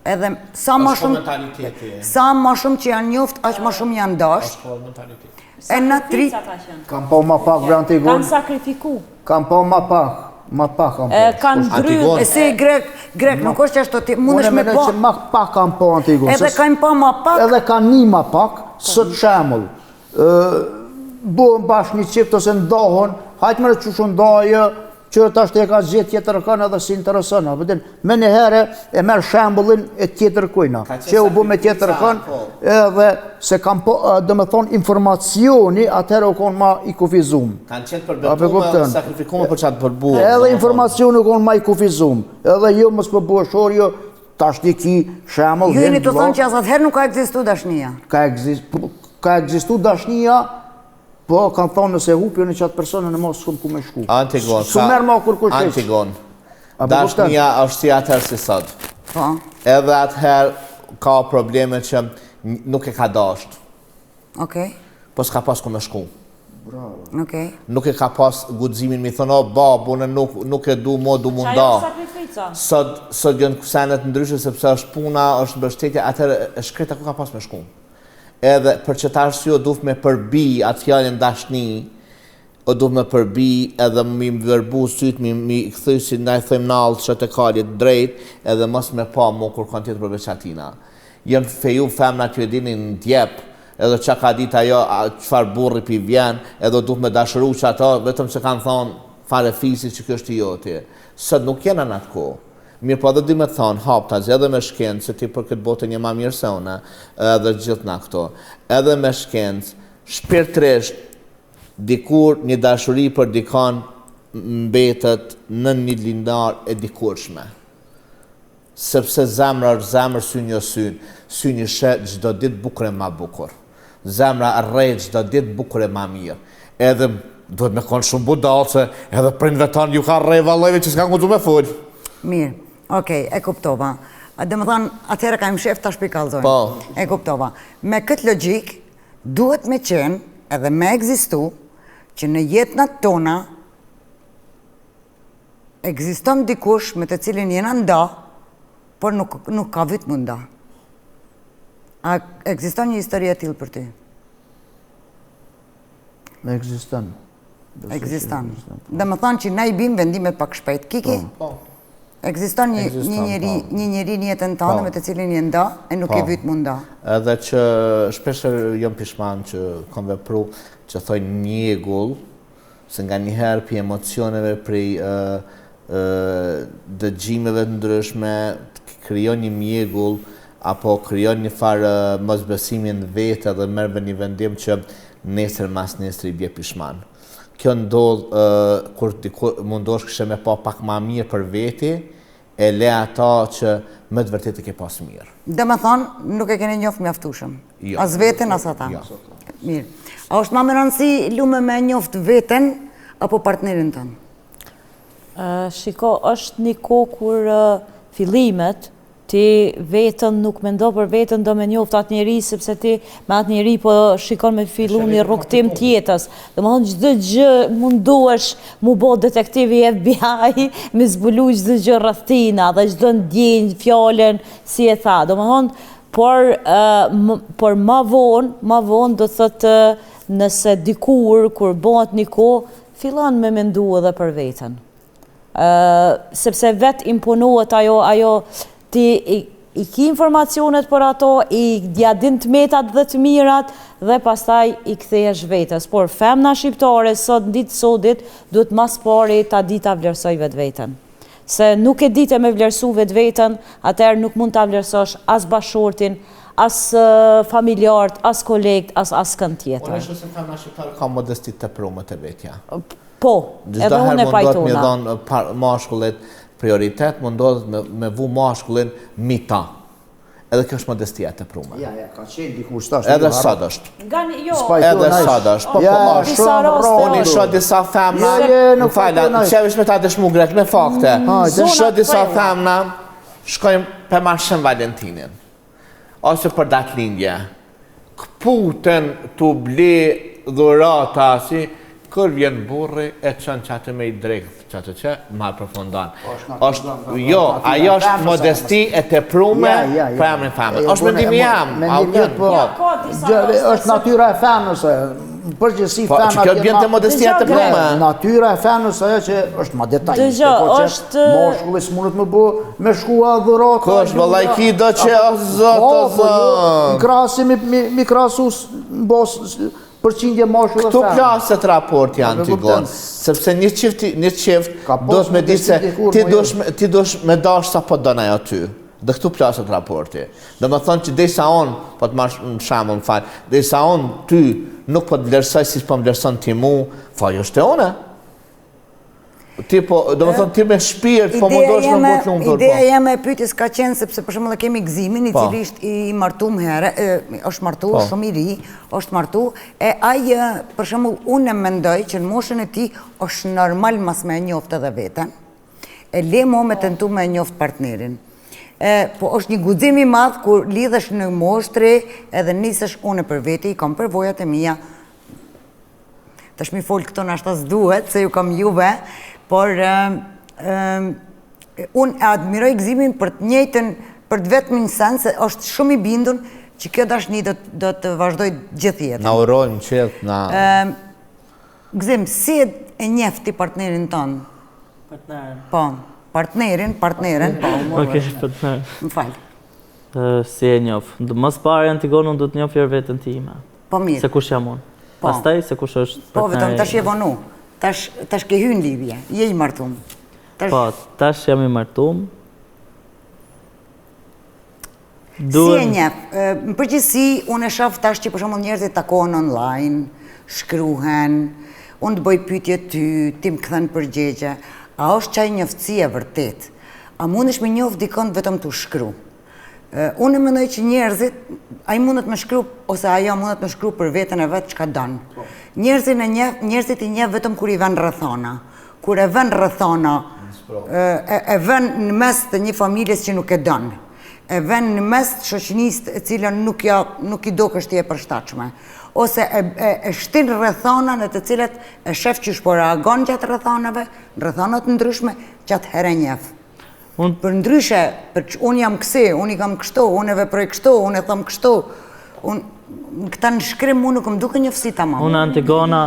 edhe sa ma shumë sa ma shumë që janë njoft, aq ma shumë janë dasht. E na tri Kam pa ma pak bre Antigon. Kanë sakrifiku. Kam pa ma pak, ma pak kam pa. Kanë ndry. E si grek, grek nuk është ashtu ti mundesh me pa. Unë mendoj që ma pak kam pa Antigon. Edhe kanë pa ma pak. Edhe kanë ni ma pak, sot shembull. Bëhen bashkë një çift ose ndahen, hajt more qysh u ndaje, që tash e ka gjetë tjetër kënd edhe s'i intereson, apo din, menjëherë e merr shembullin e tjetër kujna, që u bu me tjetër kënd, po. edhe se kam po, domethonë, informacioni atëherë u konë ma i kufizum. Kanë qenë përbetume dhe sakrifikume për qatë përbu. Edhe informacioni u konë ma i kufizum, edhe jo mos po bëhesh jo, Tash ti ki shembull Ju jeni tu thonë që as atëherë nuk ka ekzistu dashnia. Ka ekzistu, ka ekzistu dashnia, po kanë thonë nëse hupi unë qatë person unë mo s'kom ku me shku. Antigon, S'u merr ma kurkush hiç. Antigon. A po kupton? Dashnia është si atëherë si sot. Po. Edhe atëherë ka probleme që nuk e ka dasht. Okej. Po s'ka pas ku me shku. Bravo. Okej. Nuk e ka pas guximin mi thonë, o babë, unë nuk, nuk e du, mo du m'u nda. sakrifica? Sot, sot janë senet ndryshe sepse është puna, është mbështetja, atëherë e shkreta ku ka pas me shku. Edhe për qëtë arsye o duhet me përbi atë fjalën dashni, o duhet me përbi edhe mi verbu sytë, mi, mi kthy si na i thojmë nallçet e kalit drejt, edhe mos me pa mo kurkon tjetër përveç atina. Janë feju femnat ju e dini në djep, edhe ça ka ditë ajo çfarë burri pi vjen, edhe duhet me dashuru qato, vetëm se kanë thonë farefisi që ky është i joti. Sot nuk jena në atë kohë. Mirëpo edhe di me thonë, haptazi edhe me shkencë, se ti për këtë botë je ma mirë se une, edhe gjithë na këto. Edhe me shkencë, shpirtërisht, dikur një dashuri për dikon mbetet në një linar e dikurshme. Sepse zemra është zemër, syni o syn. Syni sheh çdo ditë bukur e ma bukur. Zemra rreh çdo ditë bukur e ma mirë. Edhe duhet me konë shumë budall se edhe prindve tanë ju ka rreh vallëve që s'kanë guxu me fol. Mirë. Okej, e kuptova. Domethënë, atëherë ka mshef tash po i kallzojnë. Po. E kuptova. Me këtë logjikë, duhet me qenë edhe me ekzistu që në jetnat tona ekziston dikush me të cilin jena nda, por nuk, nuk ka vyt m'u nda. A ekziston një histori e tillë për ty? Ekziston. Ekziston. Po. Domethënë që na i bim vendimet pak shpejt. Kiki? Po. Ekziston një, një njeri, po. një njeri në jetën tënde po. me të cilin je nda e nuk e vyt m'u nda. Edhe që shpeshherë jam pishman që kam vepru që thojnë mjegull, se nganjëherë prej emocioneve, prej dëgjimeve të ndryshme, krijon një mjegull, apo krijon një farë mosbesimi në vete dhe merr një vendim që nesër mas nesër i bje pishman. Kjo ndodh kur diku mundohesh kishe me pa pak ma mirë për veti, e le ata që me të vërtetë e ke pas mirë. Domethënë, nuk e keni njoftë mjaftueshëm. Jo. As veten, as ata. Jo. Mirë. A është ma me rëndësi Lume me njoftë veten apo partnerin tënd? Shiko, është një kohë kur fillimet, ti veten nuk mendo për veten do me njoftë atë njeri, sepse ti me atë njeri po shikon me fillu një rrugëtim të jetës. Domethënë çdo gjë mundohesh m'u bo detektiv i FBI, me zbulu çdo gjë rreth tina dhe çdo ndjenjë, fjalën, si e tha. Domethënë, por, por ma vonë, ma vonë do të thotë nëse dikur, kur bëhet një kohë, fillon me mendu edhe për veten. Sepse vetë imponohet ajo, ajo, ti i, i ki informacionet për ato, i ja din të metat dhe të mirat, dhe pastaj i kthehesh vetes. Por femna shqiptare sot në ditë sodit, duhet ma s'pari ta di ta vlerësoj vetveten. Se nuk e dite me vlerësu vetveten, atëherë nuk mund ta vlerësosh as bashkëshortin, as familjarët, as kolegët, as askënd tjetër. Unë e shoh se femna shqiptare ka modesti të teprume te vetja. Po, edhe unë e pajtona. Çdo herë mundohet me dhonë mashkullit prioritet, mundohet me, me vu mashkullin mi ta. Edhe kjo është modestia e teprume. Ja, ja, ka qenë dikur tash. Edhe sot është. Nga një, jo. Edhe sot është. Po, po, është. Disa raste. Unë i shoh disa femna. Ja, ja, nuk më fal, që veç me ta dëshmu grek me fakte. Mm, Shoh disa femna, shkojmë pe marrë Shën Valentinin. Ose për datëlindje. Këputen tu ble dhurata si kur vjen burri e çon qatë me i drekë qatë që ma përfundon. Është jo, ajo është modesti e teprume për emrin femër. Është mendimi jem, mendimi jot po. Është natyra e femrës ajo. Në përgjithësi po, femra që kjo bjen te modestia e teprume. Natyra e femrës ajo që është ma detajiste. Dëgjo, po është mashkulli s'mundet me bo me shkua dhurata. Kush vëllai ki do që o zot po, o po, jo, zot. Në krahasim mi mi krahasu në bos përqindje mashkull Këtu plaset raporti Antigon, sepse një çift një çift duhet me ditë se ti dush ti dush me dash sa po don ajo ty. Dhe këtu plaset raporti. Domethonë që derisa unë, po të marr në shembull, më fal, derisa unë ty nuk po të vlerësoj si po më vlerëson ti mu, faji është te unë. Ti po, domethonë ti me shpirt, po mundohesh me më bo t'lumtur. Ideja po. jeme e pyetjes ka qenë sepse për shembull e kemi Gëzimin, i po. cili është i martum herë, është martu, po. shumë i ri, është martu, e ai për shembull unë e mendoj që në moshën e tij është normal mas me e njoftë edhe veten. E le mo me tentu me e njoftë partnerin. E, po është një guxim i madh kur lidhesh në moshë t're edhe nisesh unë për veti, i kam përvojat e mia, Tash mi folë këto nashta s'duhet, se ju kam juve, por unë e admiroj Gëzimin për të njëjtën, për të vetmin sen, se është shumë i bindun që kjo dashni do, do të vazhdojë gjithë jetën. Na urojmë qëtë, na... Gëzim, si e njef ti partnerin tënd? Partnerin. Po, partnerin, partneren, po. Okej, partnerin. Më fal. Si e njof? Më së pari Antigon unë do të njof veten time. Po mirë. Se kush jam unë. Po. Pastaj se kush është Po vetëm tash je vonu. Tash tash ke hyrë në lidhje. Je i martum. Tash Po, tash jam i martum. Si e njef? Në përgjithësi, unë e shoh tash që për shembull njerëzit takohen online, shkruhen, unë të bëj pyetje ty, ti më kthen përgjigje. A është qaj njoftësi e vërtetë? A mundesh me njoft dikënd vetëm tu shkru? Unë mendoj që njerëzit, ai mundet me shkru, ose ajo mundet me shkru për veten e vet çka don. Po. Njerëzit e njeh, njerëzit i njeh vetëm kur i vën rrethana. Kur e vën rrethana, e, e vën në mes të një familjes që nuk e don. E vën në mes të shoqënisë e cila nuk ja nuk i dokesh ti e përshtatshme. Ose e, e, e shtin rrethana në të cilat e shef qysh po reagon gjatë rrethanave, në rrethana të ndryshme, qatëherë e njeh. Unë përndryshe, për që unë jam kësi, unë i kam kështu, unë e veproj kështu, unë e thom kështu, unë këta në shkrim mu nuk më duken njofsi tamam. Unë Antigona...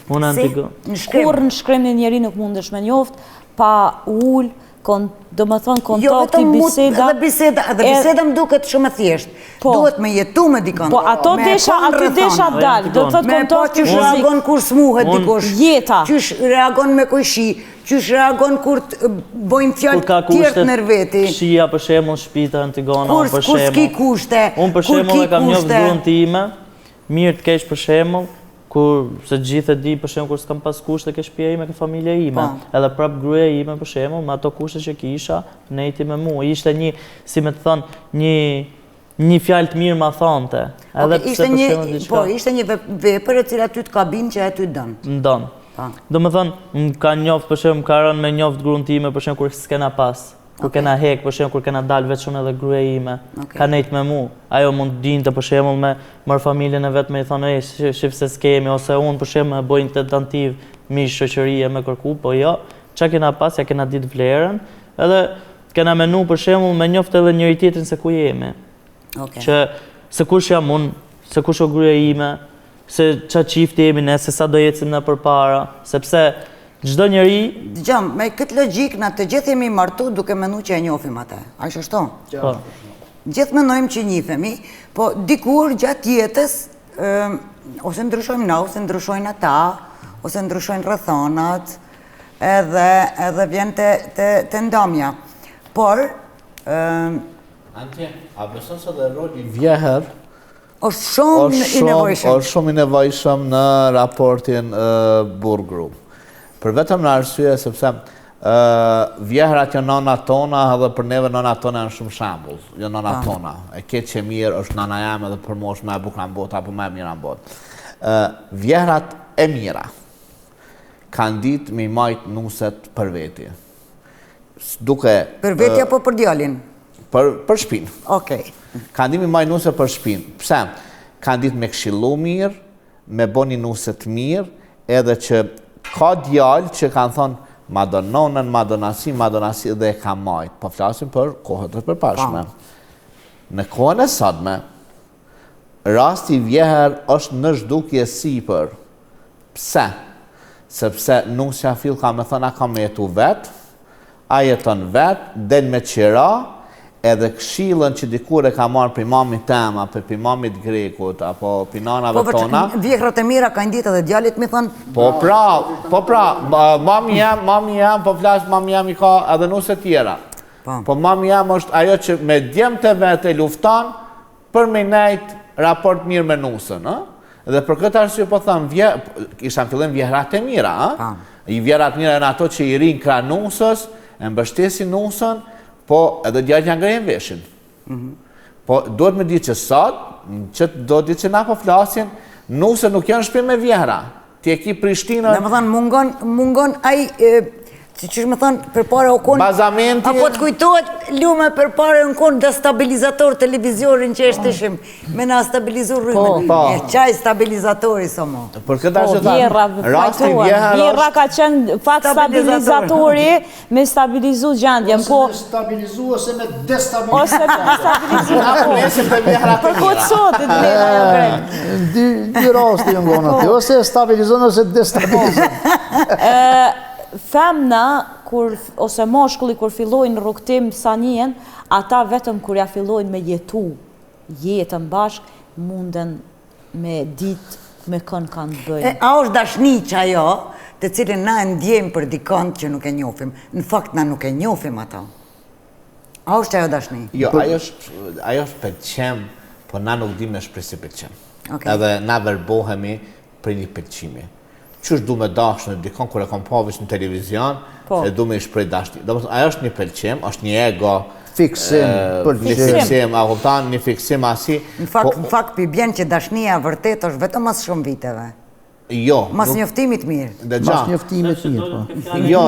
Unë Antigona... Kurrë në shkrim një njeri nuk mundesh me njoft, pa ul, do më thonë jo, kontakti, biseda... Edhe biseda, edhe biseda më duket shumë e thjeshtë. Po. Duhet me jetu me dikon. Po ato desha, aty desha dal, do të thotë kontakti fizik. Me pa qysh reagon kur smuhet dikush. Jeta. Qysh reagon me kojshi, Qysh reagon kur të bojnë fjalë tjerët nër veti. Shia për shembull shpita Antigona, unë për shembull. Kur s'ki kushte, unë për shembull e kam njoft gruan time, mirë të keq për shembull, kur se gjithë e di për shembull kur s'kam pas kushte ke shtëpia ime, ke familja ime. Po. Edhe prap gruaja ime për shembull, me ato kushte që kisha, nejti me mua. Ishte një, si me të thënë, një Një fjalë të mirë ma thonte. Edhe pse për shembull diçka. Po, ishte një vepër e cila ty të ka bind që ajo ty don. Më don. Po. Domethënë, më ka njoft për shembull, më ka rënë me njoft gruan time për shembull kur s'kena pas. Kur kena hek, për shembull kur kena dalë veç unë edhe gruaja ime. Ka nejt me mu. Ajo mund të dinte për shembull me marr familjen e vet me i thonë, "Ej, shif se s'kemi" ose unë për shembull me boj një tentativë mish shoqërie me kërku, po jo. Ça kena pas, ja kena ditë vlerën. Edhe Kena menu për shembull me njoft edhe njëri tjetrin se ku jemi. Okay. Që se kush jam unë, se kush o gruaja ime, se ça çifti jemi ne, se sa do ecim ne përpara, sepse çdo njeri Dëgjo, me këtë logjikë na të gjithë jemi martu duke menu që e njofim atë. A është ashtu? Po. Gjithë mendojmë që njifemi, po dikur gjatë jetës ose ndryshojmë na, ose ndryshojnë ata, ose ndryshojnë rrethanat, edhe edhe vjen te te te ndamja. Por ë Anti, a beson se dhe roli vjehër është shumë i nevojshëm. Është shumë i nevojshëm në raportin burrë-gru. Për vetëm në arsye sepse vjehrat janë nënat tona edhe për neve nënat tona janë shumë shembull, janë nënat po. tona. E keq e mirë është nëna jam edhe për mua është më e bukura në botë apo më e mira në botë. Ë vjehrat e mira kanë ditë me i majt nuset për veti. Duke... Për veti apo për djalin? Për, për shpinë. Okej. Kanë ditë me i majt nuset për shpinë. Pse? Kanë ditë me këshillu mirë, me bo një nuse të mirë, edhe që ka djalë që kanë thonë, ma do nonën, ma do nasi, ma do nasi, dhe e ka majt. Po flasim për kohët e përparshme. Po. Në kohën e sotme, rasti vjehër është në zhdukje sipër. Pse? Sepse nusja fill ka me thënë a ka me jetu vet, a jeton vet, del me qira, edhe këshillën që dikur e ka marrë prej mamit tem, apo prej mamit grekut, apo prej nanave po, tona. Po, vjehrrat e mira kanë ditë edhe djalit me thënë... Po pra, po pra, mami jem, mami jem, po flas, mami jem i ka edhe nuse tjera. Po, po mami jem është ajo që me djemtë e vet e lufton, Për me nejt raport mirë me nusën, ë? Dhe për këtë arsye po them, vje, isha në fillim vjehrat e mira, ë? Po. I vjehrat mira janë ato që i rrinë krah nusës, e mbështesin nusën, po edhe djalit ja ngrehin veshin. Mm Po duhet me ditë që sot, që do ditë që na po flasin, nuset nuk janë n'shpi me vjehra. Ti e ki Prishtinën... Domethënë, mungon, mungon ai, si qysh me thënë, përpara u konë... Bazamenti... Apo të kujtohet, lume përpara u konë dhe stabilizator televizorin që është ishim, me na stabilizu rrymën. Po, po. E qaj stabilizatori së mo. Për këtë arsye po, thamë, rasti vjehrra... Vjehrra ka qenë fakt stabilizatori me stabilizu gjendjen, po... Ose me stabilizu, ose me destabilizu. Ose me destabilizu. Na po nesim te vjehrrat e Për kohë sot, të lena jo grek. Dy, dy raste janë gonë aty, ose stabilizon, ose destabilizon. Femna, kur, ose mashkulli, kur fillojnë rrugëtim sa njihen, ata vetëm kur ja fillojnë me jetu jetën bashkë, munden me ditë me kënd kanë të bëjnë. A është dashni qajo, të cilën na e ndjejmë për dikënd që nuk e njofim? Në fakt na nuk e njofim ato. A është ajo dashni? Jo, ajo është, ajo është pëlqim, po na nuk dim me shpreh si pëlqim. Okay. Edhe na verbohemi prej një pëlqimi. Qysh du me dashtë unë dikon kur e kom pa veç në televizion, po. e du me i shpreh dashni. Domethënë, ajo është një pëlqim, është një ego, Fiksim, pëlqim. Një fiksim, a kupton, një fiksim asi. Në fakt, po- në fakt, pi bjen që dashnia vërtet është vetëm mas shumë viteve. Jo. Mas njoftimit mirë. Mas njoftimit mirë, po. Jo,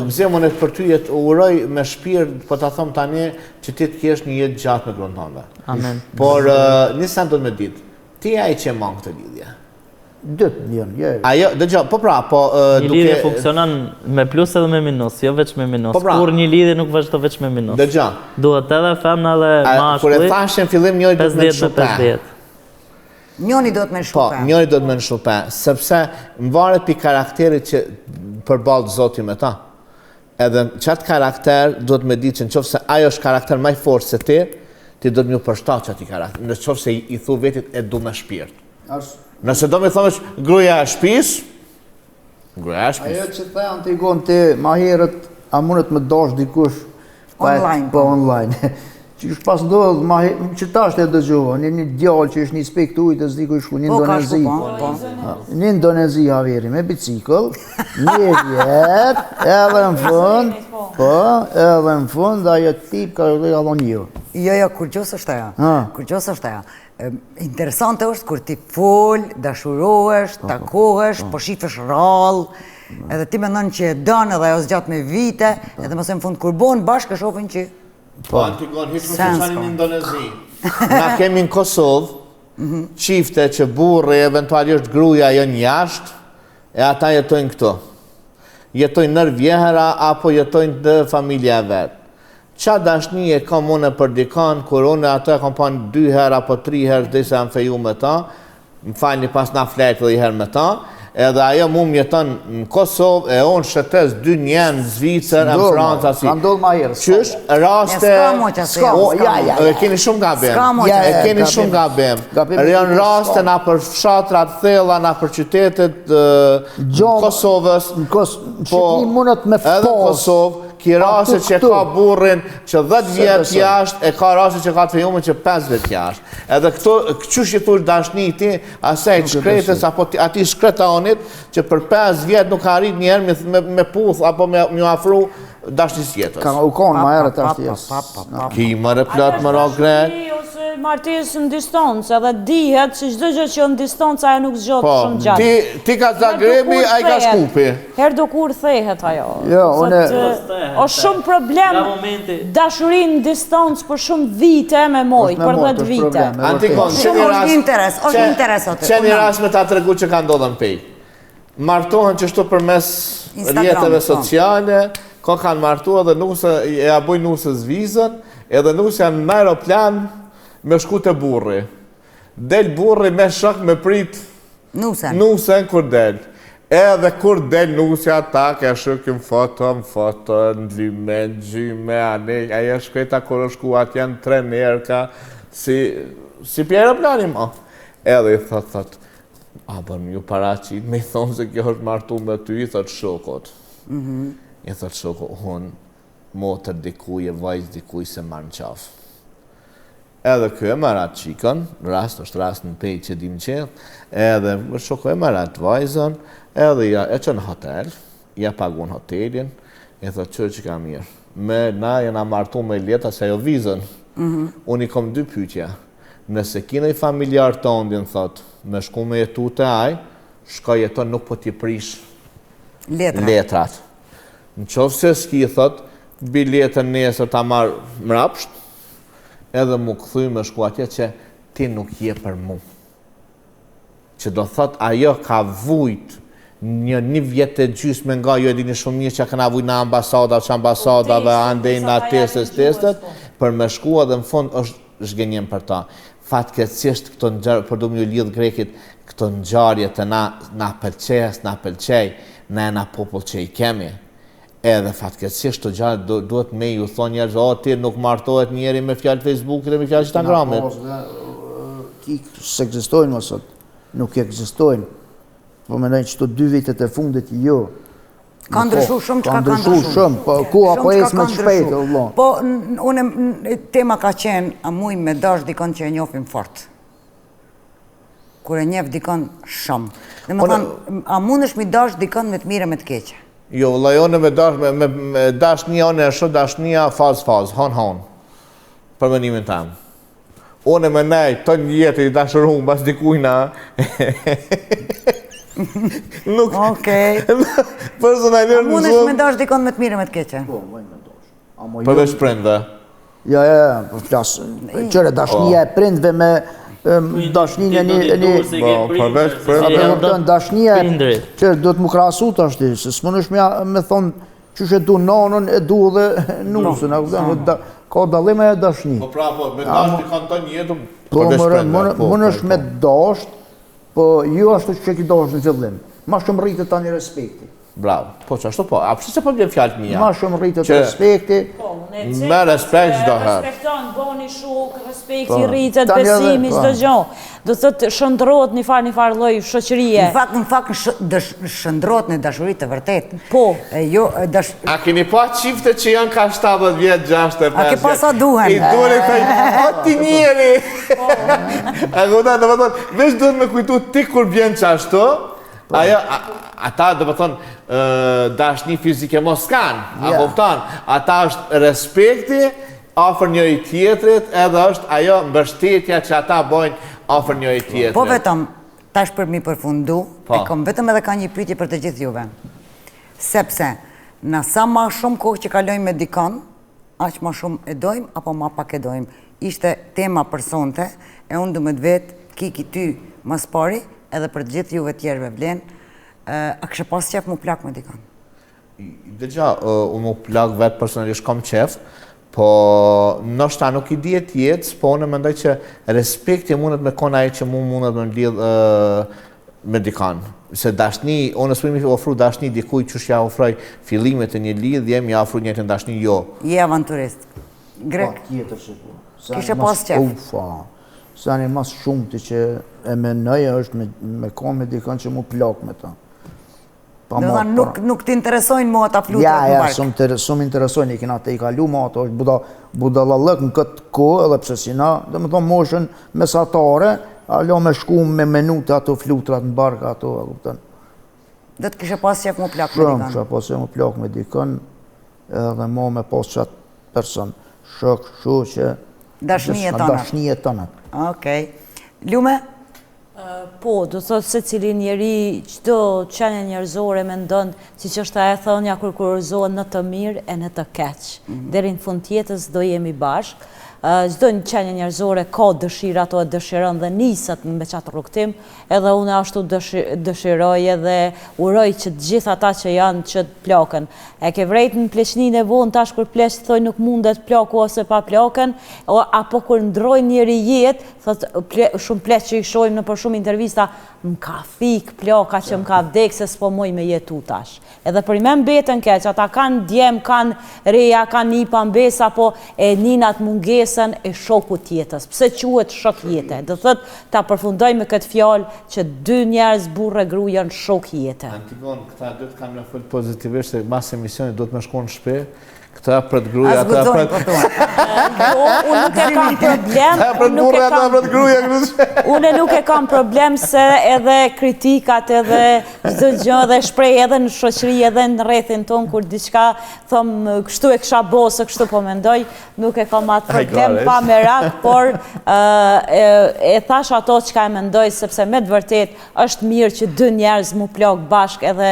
Gëzim, unë për ty jetë uroj me shpirt, po ta them tani, që ti të kesh një jetë gjatë me gruan tënde. Amen. Por, një sen do të me ditë, ti ai që e man këtë lidhje. Dytë janë, jo. Ajo, dëgjo, po pra, po duke... Një lidhje funksionon me plus edhe me minus, jo veç me minus. Po pra, Kur një lidhje nuk vazhdo veç me minus. Dëgjo. Duhet edhe femna edhe mashkulli. Kur e thashë në fillim njëri duhet me lëshu pe. Njëri duhet me lëshu po, pe. Po, njëri duhet me lëshu pe, sepse më varet pi karakterit që përballë zoti me ta. Edhe qatë karakter duhet me ditë që në qoftë se ajo është karakter ma i fortë se ti, ti duhet me ju përshtat qatij karakter, në qoftë se i thu vetit e du me shpirt. Nëse do me thonë gruja e shpis, gruja e shpis. Ajo që the Antigon ti ma herët, a mundet me dash dikush pa, online. Po online. Që është pas ndodhë, ma që tash të dëgjova, një, një djalë që është një spekt ujtë, e s'di ku i shku, një po, Indonezi. Po, po. Një Indonezi Javeri me bicikl, një vjet, edhe në fund, po, edhe në fund, ajo tip ka dhe ka thonë jo. Jo, jo, kurgjo s'është ajo. Kurgjo s'është ajo. Interesante është kur ti fol, dashurohesh, po, po, takohesh, po, po shifesh rrallë, edhe ti mendon që e don edhe ajo zgjat me vite, edhe mos e në fund kur bohen bashkë e shohin që Po, Antigon, hiç mos e çani në Indonezi. Na kemi në Kosovë, mhm. çifte që burri, eventualisht gruja janë jashtë, e ata jetojnë këtu. Jetojnë nër vjehra, apo jetojnë te familja e vet. Ça dashnie kam unë për dikon kur unë atë e kam pa dy herë apo tri herë derisa jam feju me ta, më falni pas na flejt edhe një herë me ta, edhe ajo mu më jeton në Kosovë e unë shëtes dynjanë në Zvicër, në Francë, asi. Ka ndodhur ma herë. Qysh raste S'ka mo që s'ka, ja, ja, e keni shumë gabim. S'ka mo që E keni shumë gabim. Janë raste nëpër fshatra të thella, nëpër qytetet të Kosovës, në Kosovë, po, mundet me edhe në Kosovë, Ki raste që e ka burrin që 10 vjet jashtë, e ka raste që ka të fejumen që 5 vjet jashtë. Edhe këto, qysh i thush dashni ti, asaj të shkretës, apo atij shkretanit, që për 5 vjet nuk ka arrit njëherë me, me, me puth, apo me, me afru dashnisë jetës. Ka u konë ma herët ashtë jes. Ki më replot më ro grek. Ose martesë në distancë, edhe dihet që çdo gjë që në distancë ajo nuk zgjat po, shumë gjatë. Ti, ti ka Zagrebi, ai ka Shkupi. Herë do kur thehet ajo. Jo, unë... Është shumë problem dashuri në distancë për shumë vite me mojt, për 10 vite. Antigon, shumë është interes, është interes aty. Qe një rast me ta tregu që ka ndodhë në Pejë. Martohen qështu përmes rrjeteve po. sociale, ko kanë martu edhe nuse, e ja bojnë nuses vizën, edhe nusja në aeroplan me shku te burri. Del burri me shok me prit Nusen. Nusen kur del. Edhe kur del nusja tak e shokim foto, në foto, në lyme, në gjyme, ane, ajo shkreta kur është shku atje në trenerka, si, si pi aeroplani ma. Edhe i thot, thot, a bën ju paraqit, me i thonë se kjo është martu me ty, i thot shokut. Mm -hmm. I thot shoku, unë, motër dikuj e vajzë dikuj s'e marr në qafë. Edhe ky e merr atë çikën, rast është rast në Pejë që dim gjithë, edhe shoku e merr atë vajzën, edhe ja e çon në hotel, ja paguan hotelin, i thotë qyre që ka mirë. Me na jena martu me letra se ajo vizën. Mm -hmm. Unë i kom dy pyetje. Nëse ki naj familjar tondin, thot, me shku me jetu te aj, shko jeto nuk po t'i prish letrat. letrat. Në qoftë se s'ki, thot, biletën nesër ta marr mrapsht, edhe mu kthy me shku atje që ti nuk je për mu. Që do thot ajo ka vujt një një vjet e gjysmë nga ju e dini shumë mirë që kena vujt në ambasada, që ambasadave, andej në testet, testet, për me shku edhe në fund është zhgënjim për ta. Fatkeqësisht këto ngjarje, por du me ju lidh grekit, këto ngjarje të na, na pëlqej, s'na pëlqej, na jena popull që i kemi. Edhe fatkeqësisht këto gjëra duhet me ju thonë njerëzve, o ti nuk martohet njeri me fjalë Facebookit dhe me fjalë Instagramit. Ki s'ekzistojnë më sot. Nuk ekzistojnë. Po mendoj që këto dy vitet e fundit jo. Ka ndryshu shumë çka ka ndryshu. Ka ndryshu shumë, po koha po ecë më shpejt, o vëlla. Po unë tema ka qenë a muj me dash dikon që e njohim fort. kur e njef dikon shumë. Domethonë, a mundesh mi dash dikon me të mirë e me të keqe? Jo, vëlla, unë me dash, me, me, me dashnia, unë e shoh dashnia fazë fazë, hon hon, për mendimin tem. Unë me nejt tan jetën i dashurum mbas dikujna. Nuk... Okej. Personalisht... A mundesh me dash dikon me të mirë e me të keqe? Po, me dash. Jo- Përveç prindve. Ja, ja, ja, po flas. Qyre, dashnia e prindve me dashninë e një... një Po, përveç prindve. Po, kupton, dashnia e... Qyre, duhet mu krahasu tashti, se s'mundesh me, me thonë qysh e du nanën, e du dhe nusën, a kupton, po, ka dallim ajo dashni. Po pra, po, me dash dikon tan jetën, po, përveç prindve. Po, mundesh me dasht, po jo ashtu që ki dasht në fillim. Ma shumë rritet tani respekti. Bravo. Po qashtu po. A pse se po bjen fjalët mia? Ma shumë rritet respekti. Po, unë e ceka. Me respekt çdo herë. Respekton, boni shok, respekti po. rritet, besimi çdo gjë. Do të thotë shndërrohet një farë një farë lloj shoqërie. Në fakt, në fakt shndërrohet në dashuri të vërtetë. Po. E jo dash A keni pa çifte që janë ka 70 vjet, 65 vjet? A ke pa sa duhen? I duhen i thaj, o ti njeri. Po. A kupton, domethënë, veç duhet me kujtu ti kur bjen qashtu, Po. Ajo, ata, domethonë, dashni fizike mos kanë, a kupton, ata është respekti afër njëri tjetrit, edhe është ajo mbështetja që ata bojnë afër njëri tjetrit. Po vetëm, tash për mi përfundu, po. e kom vetëm edhe ka një pyetje për të gjithë juve. Sepse, na sa ma shumë kohë që kalojmë me dikon, Aq ma shumë e dojmë apo ma pak e dojmë? Ishte tema për sonte, e unë du me të vet Kiki ty ma s'pari, edhe për të gjithë juve tjerëve vlen, a kishe pas qef mu plak me dikon? Dëgjo, unë mu plak vetë personalisht kom qef, po ndoshta nuk i dihet jetës, po unë mendoj që respekti mundet me kon ai që mu mundet me lidh me dikan. Se dashni, unë s'muj mi ofru dashni dikujt qysh ja ofroj fillimet e një lidhje, mi ofru njëjtën dashni, jo. Je avanturist. Grek. Po, tjetër që po. Kishe pas qef. Ufa. Seni ma s'shumti që e menoj është me, me kon me dikan që mu plak me ta. Pa Do thonë, nuk, nuk të interesojnë mo ata flutrat ja, në ja, bark. Ja, s'më interesojnë, i kena tejkalu mo ato, është buda, budallallëk në këtë kohë, edhe pse si na, domethonë moshën mesatare, alo me shku me menu te ato flutrat në bark, ato, e kupton. Do të kishe pas qef mu plak me Shumë dikon. kisha pas qef mu plak me dikon, edhe mo me pas qatë person, shok, shoqe, Dashni e tona. Dashni e tona. Okej. Lume? Po, do të thotë secili njeri, çdo qenie njerëzore mendon, siç është ajo thënia kur kurorëzohen në të mirë e në të keq. Mhm. Deri në fund të jetës do jemi bashkë. Çdo qenie njerëzore ka dëshira ato e dëshiron dhe niset me qatë rrugëtim, edhe unë ashtu dëshiroj edhe uroj që të gjithë ata që janë që të plaken. E ke vrejt në pleqninë e vonë tash kur pleqtë thojnë nuk mundet plaku ose pa plaken, apo kur ndrrojnë njeri jetë, Thotë shumë pleq që i shohim nëpër shumë intervista, më ka fik plaka që më ka vdek se s'po muj me jetu tash. Edhe përnime mbeten keq, ata kanë djem, kanë reja, kanë nipa, mbesa, po e nin atë mungesën e shokut t'jetës. Pse quhet shok jete? Do thotë ta përfundoj me këtë fjalë që dy njerëz burrë e gru janë shok jete. Antigon, këta dy të kanë me fol pozitivisht se mas emisionit duhet me shku në shpi, Këta pret gruja, ata pret... Po Jo, unë nuk e kam problem. Këta pret burra, ata pret gruja, Unë nuk e kam problem se edhe kritikat edhe çdo gjë dhe shpreh edhe në shoqëri edhe në rrethin tonë kur diçka thom kështu e kisha bo se kështu po mendoj, nuk e kam atë problem pa merak, por e thash ato çka e mendoj sepse me të vërtet është mirë që dy njerëz mu plak bashkë edhe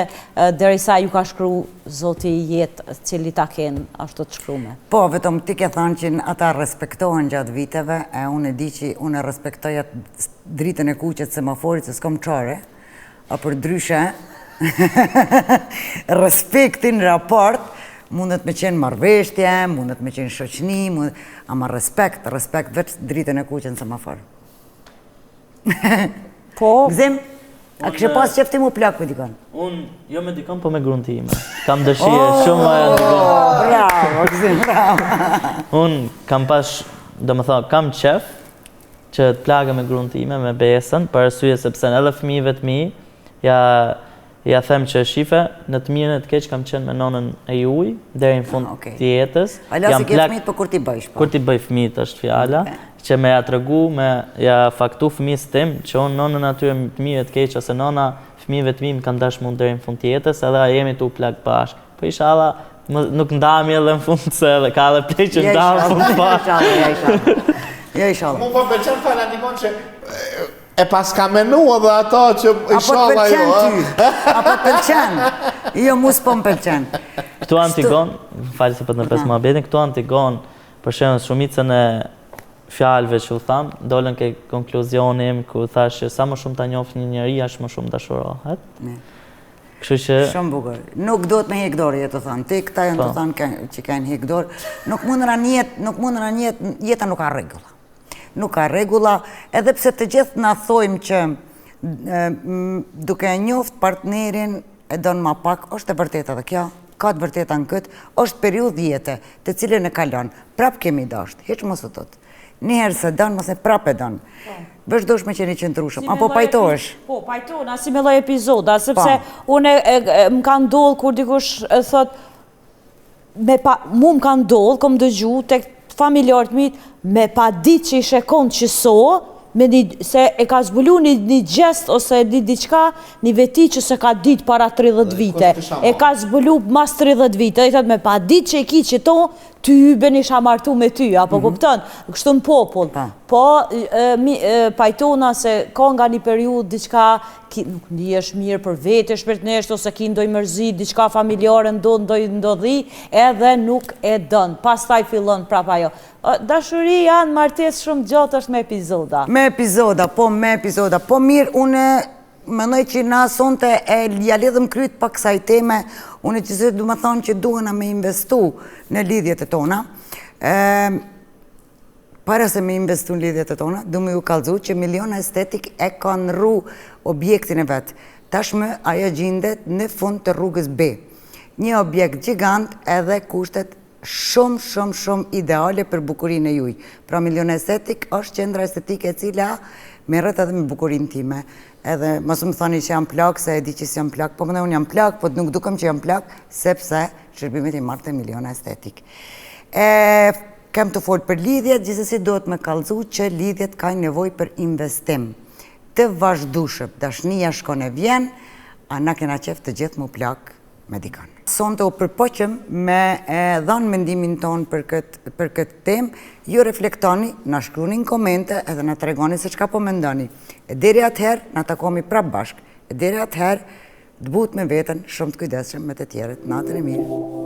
derisa ju ka shkru Zoti jetë cilit ta kenë ashtu të shkrume. Po, vetëm ti ke thanë që ata respektohen gjatë viteve, e unë e di që unë e respektoj atë dritën e kuqe të semaforit se s'kom çare, a përndryshe, respekti në raport, mundet me qenë marrëveshtje, mundet me qenë shoqni, mundet, ama respekt, respekt veç dritën e kuqe në semafor. Po. Gëzim, a kishe pas qef ti mu plak me dikon? Unë, jo me dikon, po me grun time. Kam dëshirë, oh, shumë më e dikon. Bravo, Gëzim, bravo. Unë kam pas, domethonë, kam qef që të plakem me grun time, me Besën, për arsye sepse edhe fëmijëve të mi, ja Ja them që shife, në të mirën e të keq kam qenë me nonën e juj, deri në fund ah, të jetës. Hala s'i ke fëmijët, po kur t'i bëjsh? Po? Kur t'i bëj fëmijët është fjala. Që me ja tregu, me ja faktu fëmijës tim, që unë nonën atyre të mirë e të keq, ose nona fëmijëve të mi më kanë dashtë mu deri në fund të jetës, edhe jemi tu u plak bashkë. Po ishalla, nuk ndahemi edhe në fund, se edhe ka edhe pleq që ndahen në fund bashkë. Ja ishalla, ja ishalla. Mu po pëlqen fal Antigon që e paska menu edhe ato që ishalla jo. A po të pëlqen ty? A po të pëlqen? Jo, mu s'po më pëlqen. Këtu Antigon, fal se po të ndërpres muhabetin, këtu Antigon, Për shembull, shumicën e fjalëve që u thanë, dolën ke konkluzioni im ku thashë që sa më shumë ta njoh një njeri, aq më shumë dashurohet. Kështu që Shumë bukur. Nuk duhet me hek dorë, je tu thanë. Ti këta janë tu po. thanë që kanë hek dorë. Nuk mundën në jetë, nuk mundën në jetë, jeta nuk ka rregulla. Nuk ka rregulla, edhe pse të gjithë na thojmë që duke e njoft partnerin e don ma pak, është e vërtetë edhe kjo, ka të vërteta në këtë, është periudhë jete, të cilën e kalon, prap ke me i dashtë, hiç mos u tut. Një herë s'e don, mos e prap e don. Po. Veç duhesh me qenë i qëndrueshëm, apo pajtohesh? Po, pajtohna, si me lloj epizoda, sepse po. unë më ka ndodhë kur dikush e thot, me pa, mu më ka ndodhë, kom dëgju, tek familjarët mi, me pa ditë që ishe konë qëso, me një, se e ka zbulu një, një gjest ose një diçka, një veti që s'e ka ditë para 30 vite. E ka zbulu mas 30 vite, dhe i thotë me pa ditë që e ki qëto, ty ben isha martu me ty, apo mm -hmm. kupton, kështu në popull. Pa. Po, e, mi, e, pajtona se ka nga një periudhë diçka ki, nuk ndihesh mirë për vete shpirtnisht ose ki ndoj mërzi, diçka familjare ndodh ndoj ndodhi, edhe nuk e don. Pastaj fillon prapa ajo. Dashuria në martesë shumë gjatë është me epizoda. Me epizoda, po me epizoda. Po mirë, unë mendoj që na sonte e ja lidhëm kryt pak kësaj teme, unë që se du me thonë që duhena me investu në lidhjet e tona. E, para se me investu në lidhjet e tona, du me ju kallzu që Miliona Estetik e ka ndrru objektin e vet. Tashmë ajo gjindet në fund të rrugës B. Një objekt gjigant edhe kushtet shumë shumë shumë ideale për bukurinë e juj. Pra Miliona Estetik është qendra estetike e cila merret edhe me bukurinë time. Edhe mos më thoni që jam plak, se e di që s'jam plak, po më unë jam plak, po nuk dukem që jam plak, sepse shërbimet i marr te Miliona Estetik. E kem tu folë për lidhjet, gjithsesi duhet me kallzu që lidhjet kanë nevojë për investim të vazhdueshëm. Dashnia shkon e vjen, a na kena qef të gjithë mu plak me dikon. Sonte u përpoqëm me e dhanë mendimin tonë për këtë për këtë temë, ju reflektoni, na shkruani në komente edhe na tregoni se çka po mendoni. E deri atëherë na takohemi prapë bashkë. E deri atëherë, të butë me veten, shumë të kujdesshëm me të tjerët. Natën e mirë.